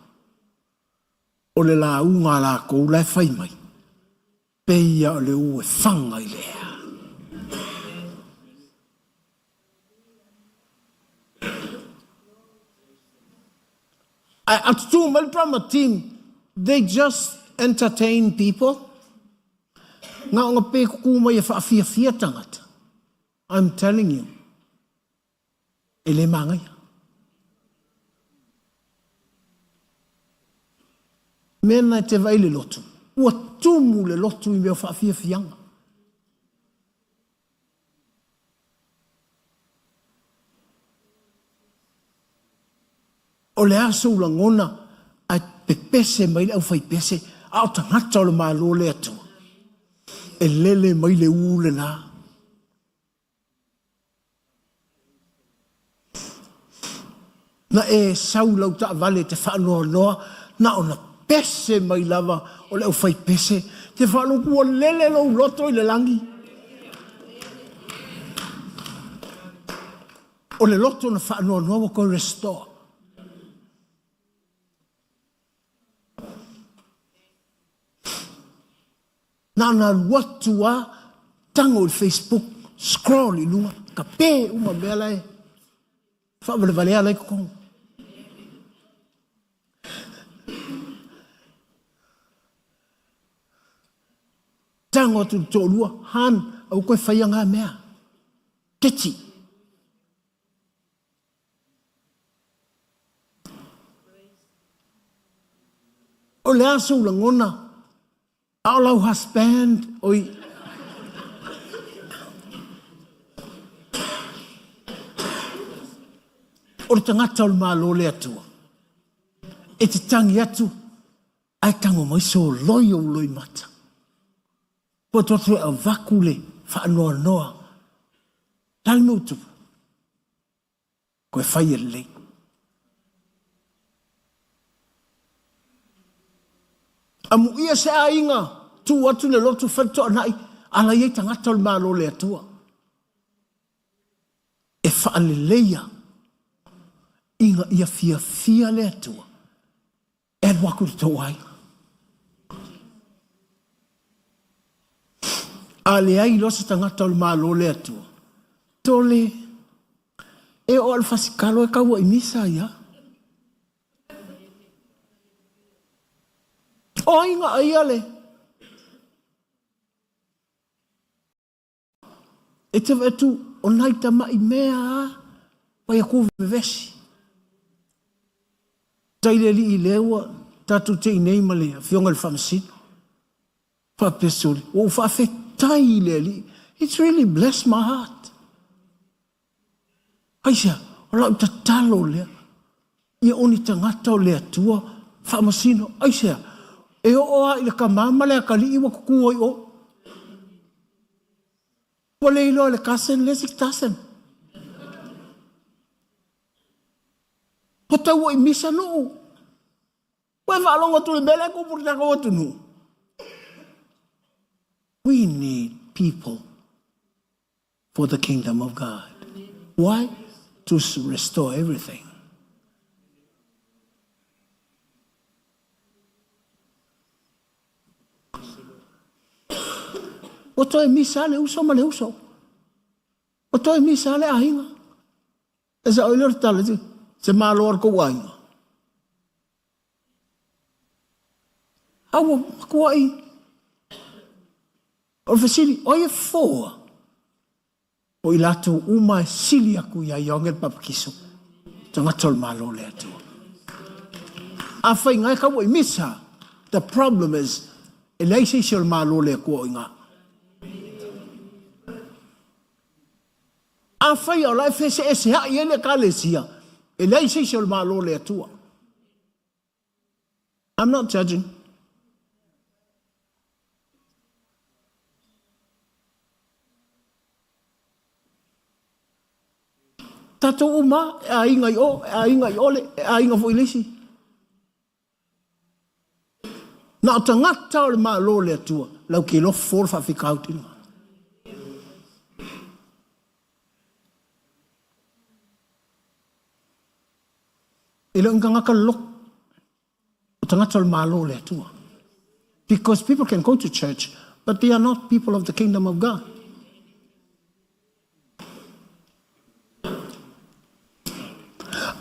o le lauga a lakou la e fai mai, pei a o le u e faga i le ea. Ae a tutū mai le drama team, they just entertain people. Na ona pe kukū mai e faafiafia tagata. I'm telling you, e le māgaia. Mea na e te vaai le lotu, ua tumu le lotu i mea o faafiafiaga. O le a sou lagona ae pepese mai le aufaipese, a o tagata o le Malo le Atua, e lele mai le ū lena. Na e sau lau taavale e te faanoanoa, na ona pese mai lava o le aufaipese, te faalogo ua lele lou loto i le lagi. O le loto na faanoanoa ua toe restore. Na ona alu atu lava, tago i le Facebook, scroll i luga, kape uma mea la e faavalevalea la e i totonu. Tago atu i le toalua, Han, aua koe faia ngā mea. Keti. O le a sou lagona, a o lau husband, oi. O le tagata o le Malo le Atua, e te tangi atu, ae tago mai soloi ou loimata. Ua atu atu e avatu le faanoanoa. Le a le mea ua tupu? Koe fai e lelei. Amuia se aiga, tuu atu le lotu fai le toanai, ala i ai tagata o le Malo le Atua. E faaleleia ina ia fiafia le Atua. E alu atu i le tou aiga. A leai loa se tagata o le Malo le Atua, tole, e oo a le fasikalo e kaua i misa ia. O ai na aia le E te vaai atu o nai tama'i mea a pai atu vevesi. Tai le alii lea ua tatou tei nei ma le afioga i le Faamasino. Faapea sole, ua ou faafetai i le Alii. It's really blessed my heart. Aisea? O lau tatalo lea, ia o ni tagata o le Atua faamasino. Aisea? E oo lava i le tama ma le atalii ua tutu ai o. Ua le iloa e le cousin le isi cousin. Ua tau ua i misa nuu. Ua e faalogo atu i le mea lea e tupu i le tatou atunuu. We need people for the kingdom of God. Why? To restore everything. Ua toe misa le uso ma le uso. Ua toe misa le aiga. E sao i le tala, se malo a le kou aiga. A ua matuai. O le fesili, o ai e fofoa? O i latou uma e sili atu ia Ioane le Papatiso, tagata o le Malo o le Atua. Afai na e tau i misa, the problem is, e leai se isi o le Malo o le Atua o i ina. Afai o la e feeseeseai ai le Ekalesia, e leai se isi o le Malo o le Atua. I'm not judging. Tatou uma, e aiga i o, e aiga i ole, e aiga foi i le isi. Na o tagata o le Malo o le Atua, lau te iloa fofo le faafitauli lena. E le o ni tagata loloto, o tagata o le Malo o le Atua. Because people can go to church, but they are not people of the kingdom of God.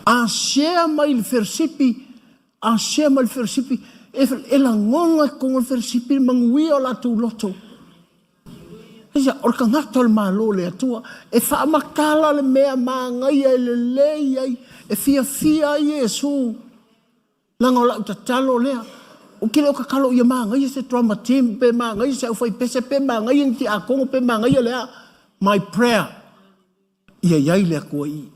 A share mai le feresipi, a share mai le feresipi, e lagona i totonu o le feresipi le manuia o latou loto. Aisea? O le tagata o le Malo o le Atua, e faamatala le mea manaia e lelei ai, e fiafia ai Iesu. Leaga o lau tatalo lea, ou te le o tatalo ia manaia se drama team, pe manaia se aufaipese, pe manaia ni tiakono, pe manaia le a. My prayer, ia i ai le Atua i i.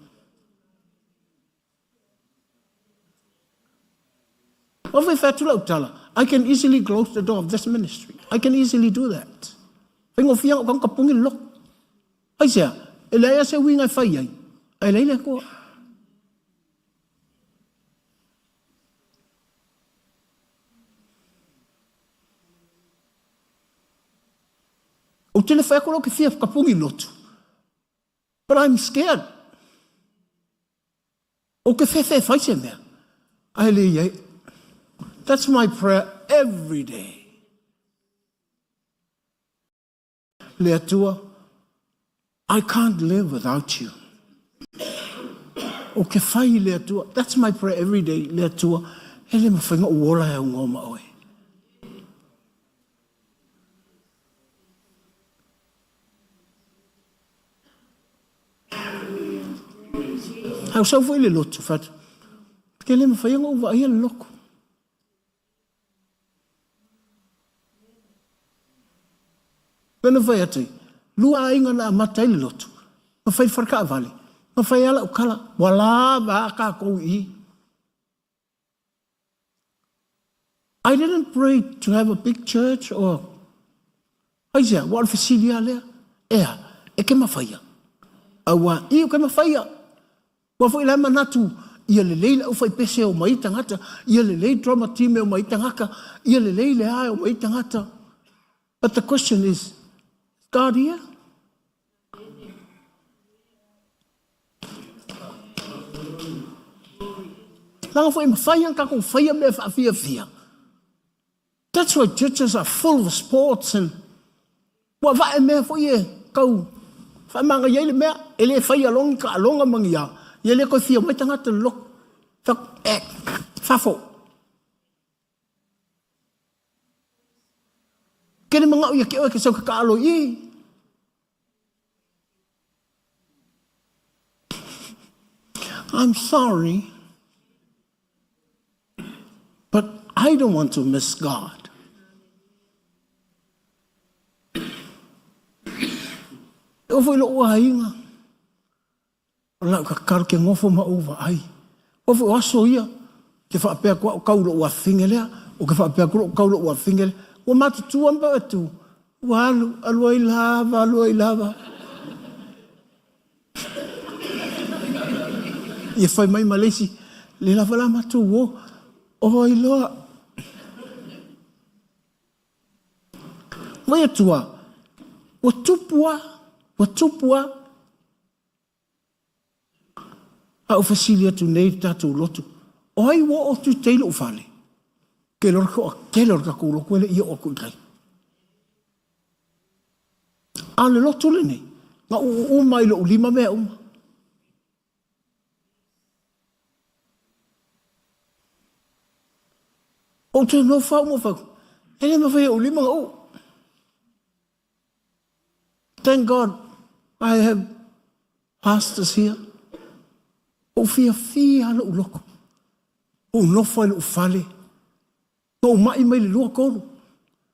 Ua fai atu lau tala, I can easily close the door of this ministry. I can easily do that. Faigofie ona ou tapuni le loto. Aisea? E leai lava se uiga e fai ai, ae leai le Atua. Ou te le fai atu la ou te fia tapuni lotu. But I'm scared. Ou te fefe e fai se mea. Ae le i ai. That's my prayer every day. Le Atua, I can't live without you. Ou te fai i le Atua. That's my prayer every day. Le Atua, e le mafai ona ou ola e aunoa ma oe. Ae ua sau foi le lotu, fai atu, Ou te le mafai ona ou vaaia le lotu. Pei ona fai atu ai, lua aiga na amata ai le lotu, na fai le fale taavale, na fai lava lau tala, ua lava a tatou i i. I didn't pray to have a big church or aisea, ua o le fesili lava lea, e a, e ke mafaia? Aua i o ke mafaia. Ua foi la e manatu, ia lelei le aufaipese e omai ai tagata, ia lelei drama team e omai ai tagata, ia lelei le a e omai ai tagata. But the question is, is God here? Leaga foi e mafai ona tatou faia mea faafiafia. That's why churches are full of sports and ua vae mea foi e tau faamagaia ai le mea. E le faia loa ni taaloga ma ni a, ia le toe fia mai tagata i le lotu. Eh, fafo. Kele manao ia te oe ke sau ke taalo i i. I'm sorry, but I don't want to miss God. E oo foi i lou aiga, o lau tatalo ke nofo ma ou vaai. Ua foi o aso ia, ke faapea atu au kau i lou afafine lea, o ke faapea atu lou kau i lou afafine lea. Ua matutua ma atu, ua alu, alu ai lava, alu ai lava. Ia fai mai ma le isi, le lava la matou o, o ai loa. Vai atu a, ua tupu a, ua tupu a. A ou fesili atu nei i le tatou lotu, o ai ua oo atu i tai i lou fale? Ke loa le toatele o le tatou lotu e le i oo atu i tai. A o le lotu lenei, na uu uma i lou lima mea uma. Ou te nofo au ma fai, e le mafai e ou lima na uu. Thank God I have pastors here. Ou fiafia lou loto. Ou nofo ai lou fale. Na ou mai mai le 2, 3.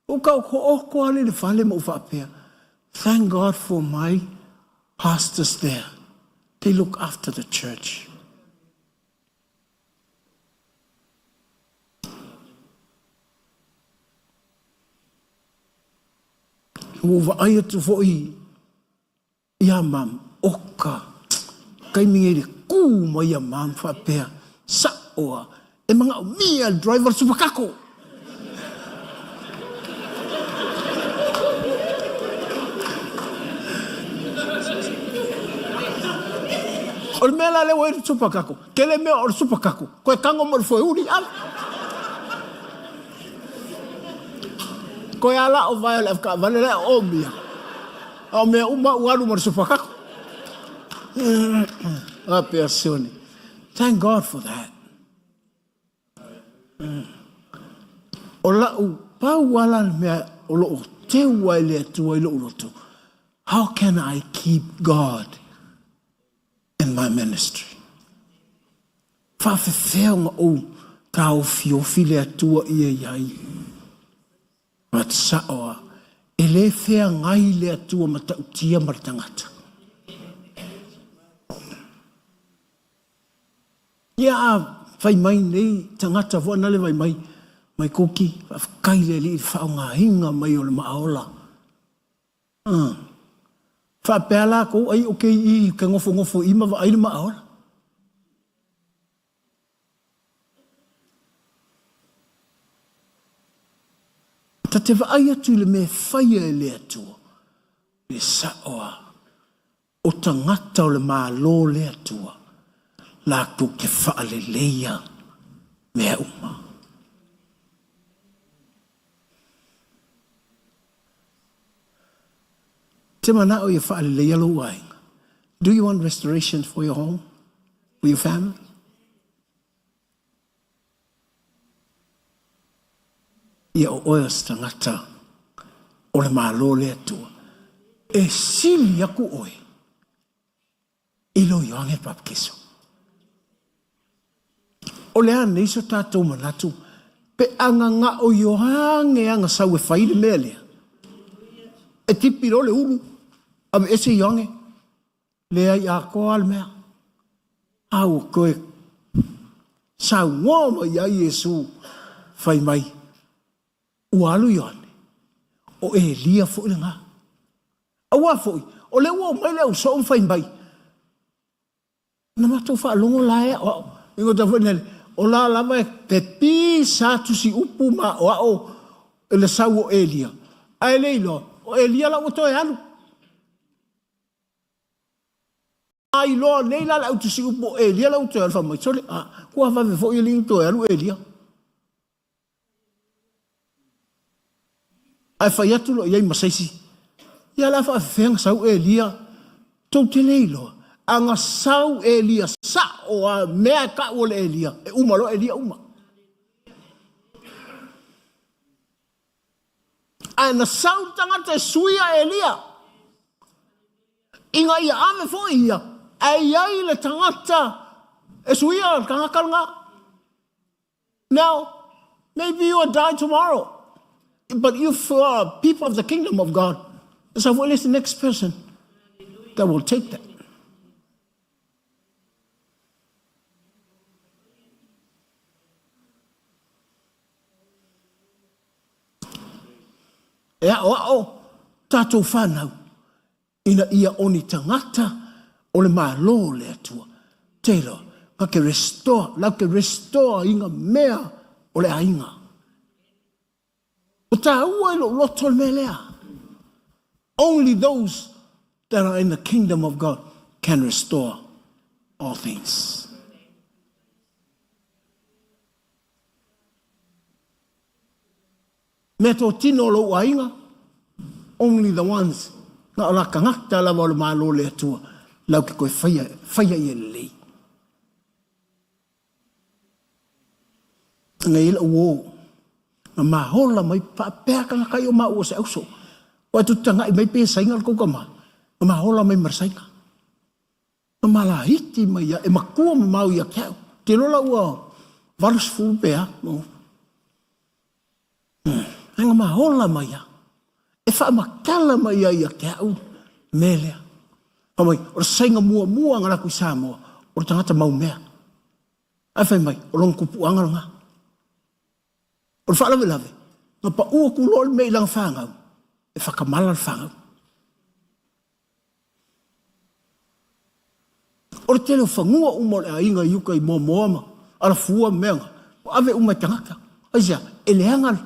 Ou tau oto lava i le fale ma ou faapea, thank God for my pastors there. They look after the church. Ua ou vaai atu foi ia mam, oka, taimi nei le kū mai ia mam faapea, sa'o a, e manaomia le driver o le supakako. O le mea la lea ua i ai le supakako, tele mea o le supakako, toe tago ma le foeuli, ala. Koe a la o vae o le avetaavale la e omia. A o mea uma ua alu ma le supakako. A pea sione. Thank God for that. O lau pau ala le mea o loo teu ai le Atua i lou loto. How can I keep God in my ministry? Faafefea ona ou taofiofi le Atua ia i ai? But sao a, e le feagai le Atua matautia ma le tagata. Ia a fai mai nei tagata foi na le vai mai, mai Kuki, faafetai le Alii i le faaaogaina mai o le maaola. Faapea lakou ai o ke i ke nofonofo i ma vaai le maaola. Ta te vaai atu i le mea e faia e le Atua, le sa'o a o tagata o le Malo le Atua, latou te faaleleia mea uma. Te manao ia faaleleia lou aiga. Do you want restoration for your home? For your family? Ia o oe o se tagata o le Malo le Atua, e sili aku oe i lo Ioane Papakiso. O le a nei so tatou manatu pe a gaga'o Ioane ana sau e fai le mea lea, e tipi loa le ulu, aveese Ioane, leai atoa le mea. A ua toe saunoa mai ai Iesu, fai mai, Ua alu Ioane, o Elia foi lena. Aua foi, o lea ua omai le ausoo ma fai mai, na matou faalogo la e aoao. O la lava e pepisa atu si upu ma aoao i le sau o Elia, ae le iloa, o Elia la ua toe alu. A iloa nei la le au tusi upu o Elia la ua toe alu, fai mai, sole, a, ua vave foi alii ona toe alu Elia. Ae fai atu loa i ai ma se isi, Ia o le a faafefea ona sau Elia? Tou te le iloa, a na sau Elia sao lava, mea e tau o le Elia, e uma loa Elia uma. Ae na sau le tagata e suia Elia, ina ia ave foi ia, ae i ai le tagata e suia le tagata lena. Now, maybe you will die tomorrow, but if you are people of the kingdom of God, so what is the next person that will take that? E aʻoaʻo tatou whanau ina ia o ni tagata o le Malo o le Atua. Te iloa, Na ke restore, lau ke restore inga mea o le aiga. O tāua i lou loto le mea lea. Only those that are in the kingdom of God can restore all things. Mea tōtino o lou aiga, only the ones, na o la tagata lava o le Malo o le Atua, lau ke koe whaia, whaia ia lelei. Ngai ila uo, na mahola mai paapea kanga kai o ma ua se auso. Wa tu tangai mai pe sainga le kouka ma, na mahola mai marsainga. Na malaiti mai ia, e makua ma mau ia ke au. Te lola ua 80 pe a. No. Nga mahola mai ia. E whaamakala mai ia ia ke au melea. Fa mai, o le sainga muamua nga laku i Samoa, o le tagata mau mea. Ae fai mai, o lona tupuaga lena. O le faalavelave, na pau atu loa le mea i lana fanau, e whakamala le fanau. O le tele o fanua uma o le aiga i uka i Moamoa ma Alafua ma mea na, ua ave uma e tagata. Aisea? E leaga le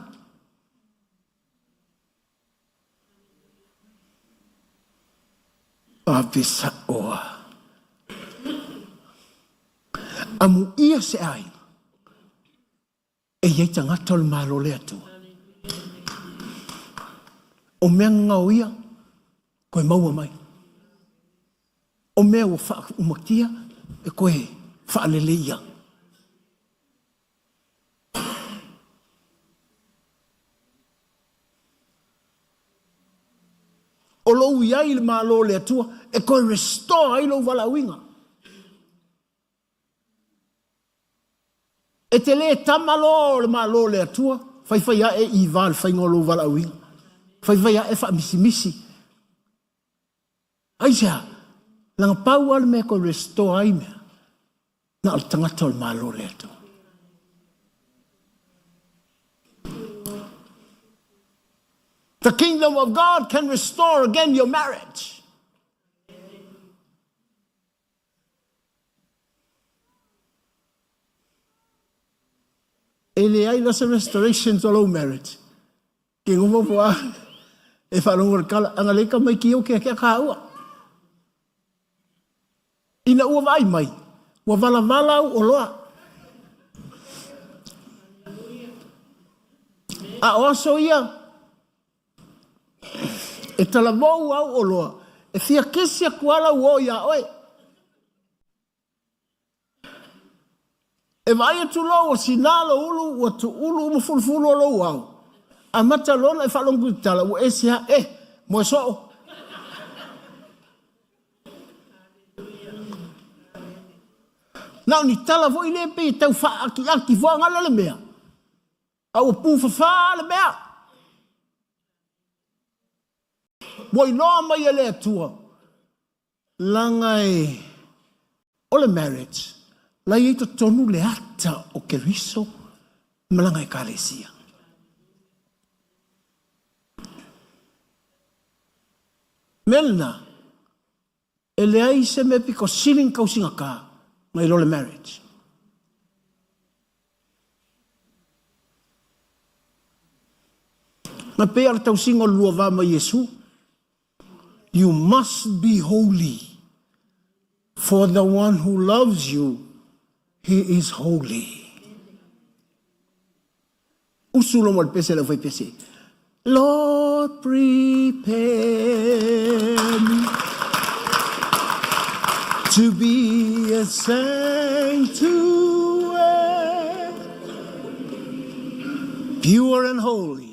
Ave sa'o a. Amuia se aiga e i ai tagata o le Malo o le Atua. O mea gagao ia, koe maua mai. O mea ua faaumatia, e koe faaleleia. O lou i ai i le Malo o le Atua, e koe restore ai lou valaauina. E te lē tama loa o le Malo o le Atua, faifai ae i va le faiga o lou valaauina. Faifai ae faamisimisi. Aisea? Leaga pau lava le mea e toe restore ai mea, na o le tagata o le Malo o le Atua. The kingdom of God can restore again your marriage. E leai la se restoration to lou marriage. Ke ngofo po a e whalongo le kala, anga le ka mai ki o ke kia ka ua. Ina ua vai mai, ua vala vala au o loa. A o aso ia, E talavou au oloa, e fia kesi aku ala ua o iā oe. E vaai atu loa ua sinā lou ulu, ua tuulu uma fulufulu o lou ao. Amata loa ona e faalogo i tala, ua ese lava, e, moe soo. Na o ni tala foi lea pei e tau faaakiaki fuagala le mea. A ua pufafā le mea. Ua iloa mai e le Atua, leaga e o le marriage, la i ai totonu le ata o Keriso ma lana Ekalesia. Mea lena, E leai se mea pito sili na tausigata nai lo le marriage. Na pei a le tausiga o le lua va ma Iesu, You must be holy, for the one who loves you, he is holy. Usu loa ma le pese a le aufaipese. Lord prepare me to be a sanctuary, pure and holy.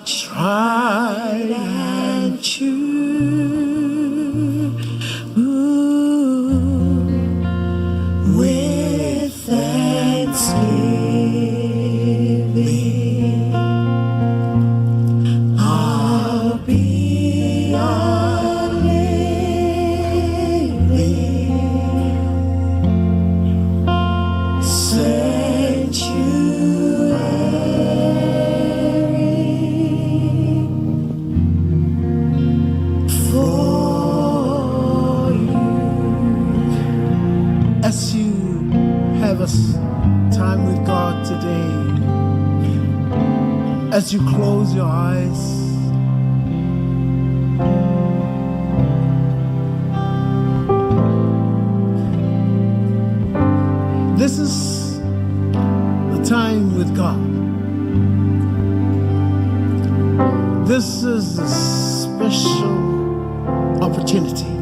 Tried and true with thanksgiving I'll be a living sanctuary. As you close your eyes, this is the time with God. This is a special opportunity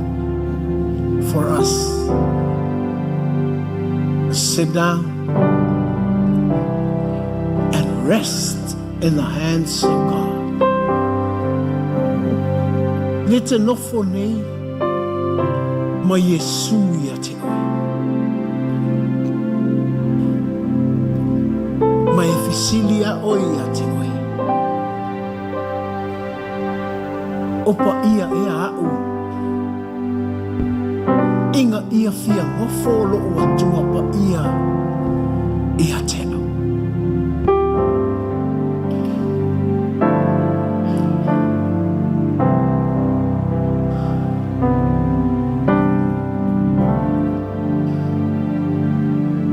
for us to sit down and rest in the hands of God. Le te nofo nei ma Iesu ia te oe. Ma e fesilia oe ia te oe. O pa ia ea au. Inga ia fia ngofo lo o atua pa ia ia te au.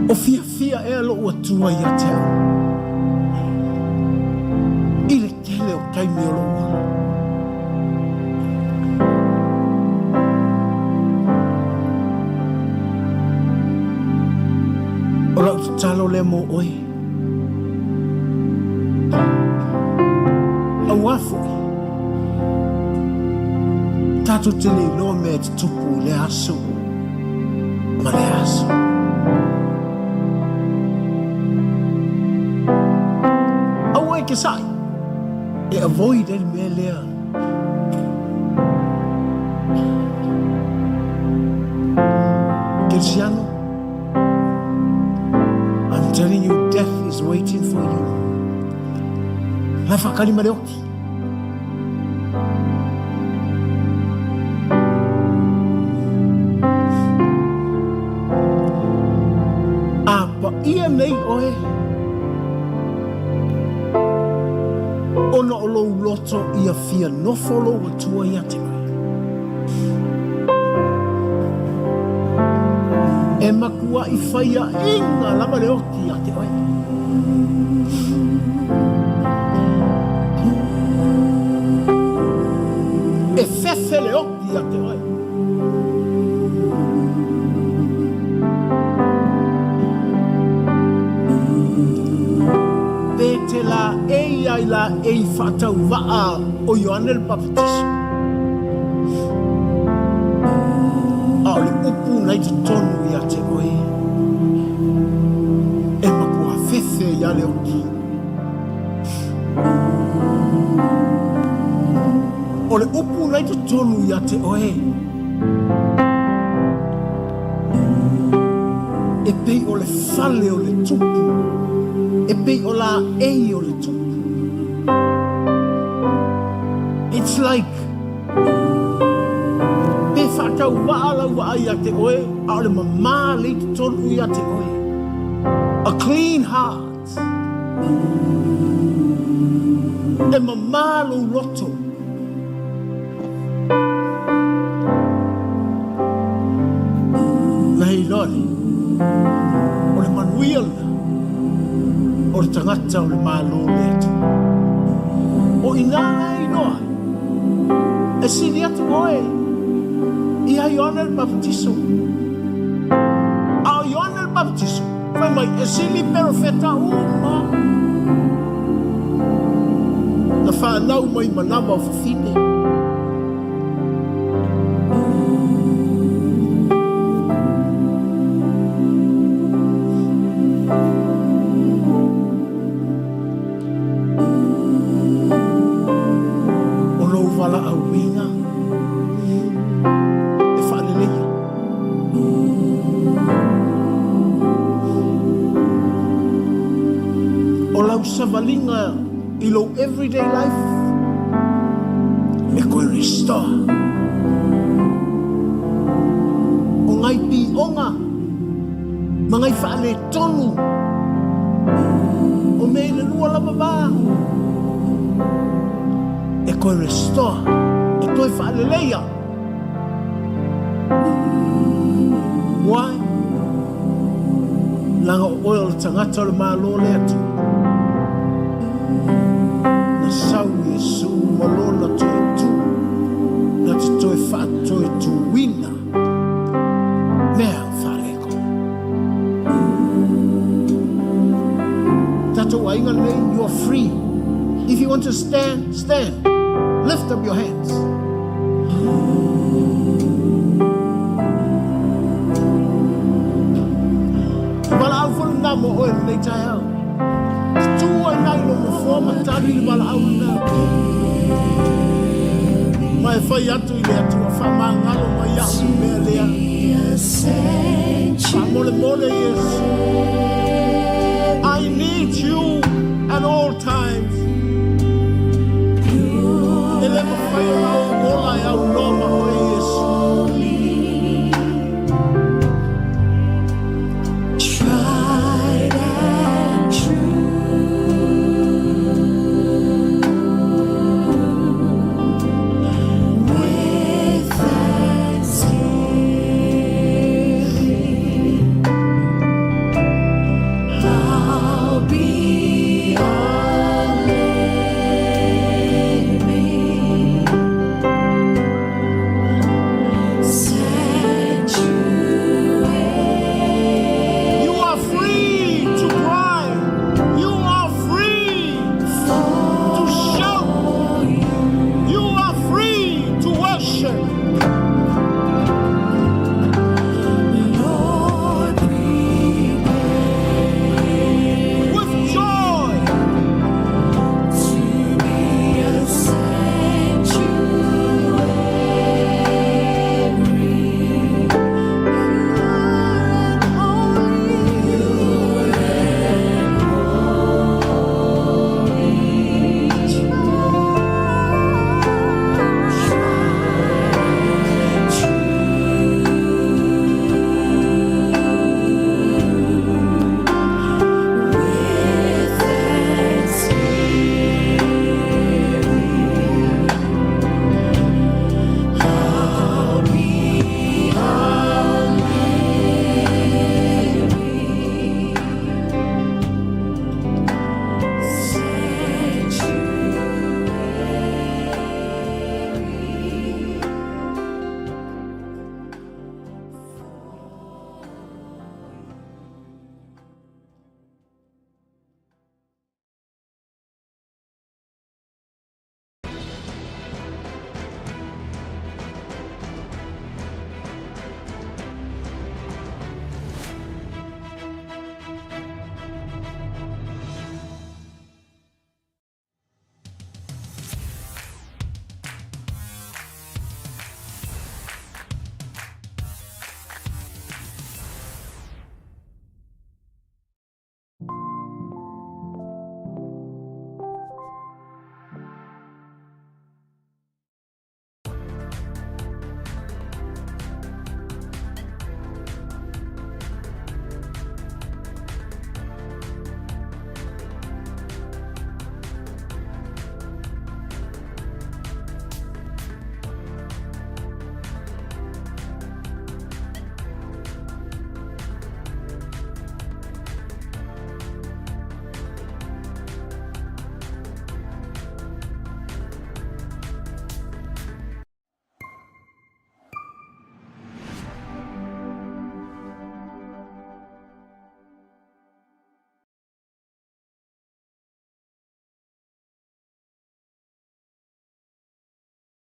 O fiafia ea lou Atua ia te au, i le tele o taimi o lou ola. O lau tatalo lea mo oe, auā foi, tatou te le iloa mea e tutupu i lea aso ma lea aso. Aua e ke saʻi e avoid ai le mea lea. Kerisiano, I'm telling you, death is waiting for you. La whakari ma le oti. A paia nei oe, ona o lou loto ia fia nofo lou Atua ia te oe. E makuaʻi faiaʻiga lava le oti ia te oe. E fefe le oti ia te oe. Pe te laei ai laei faatauvaa o Ioane le Papatiso. A o le upu na i totonu ia te oe, e makua fefe ia le oti. O le upu na i totonu ia te oe, e pei o le fale o le tupu, e pei o laei o le tupu. It's like, pe faatauvaa lau vaai ia te oe, a o le mamā le i totonu ia te oe. A clean heart. E mamā lou loto. Na iloa le, o le manuia lena, o le tagata o le Malo le Atua. O i ina la e iloa ai, e sili atu oe ia Ioane le Papatiso. A o Ioane le Papatiso, fai mai, e sili perofeta uma na whanau mai manawa o fafine. O lou valaauina e faaleleia. O lau savaliga i lou everyday life e koe restore. O ngai pioga ma ngai faaletonu o mea i le lua lava va e koe restore, e toe faaleleia. Why? Leaga o oe o le tagata o le Malo o le Atua. If you want to stand, stand. Lift up your hands. Valaau foi lena mo oe lenei taeao. Tu ai nai lo nofoa ma tali le valaau lena. Ma e fai atu i le Atua faamagalo mai au i le mea lea. Faamolemole Iesu. I need you at all times. E le mafai ona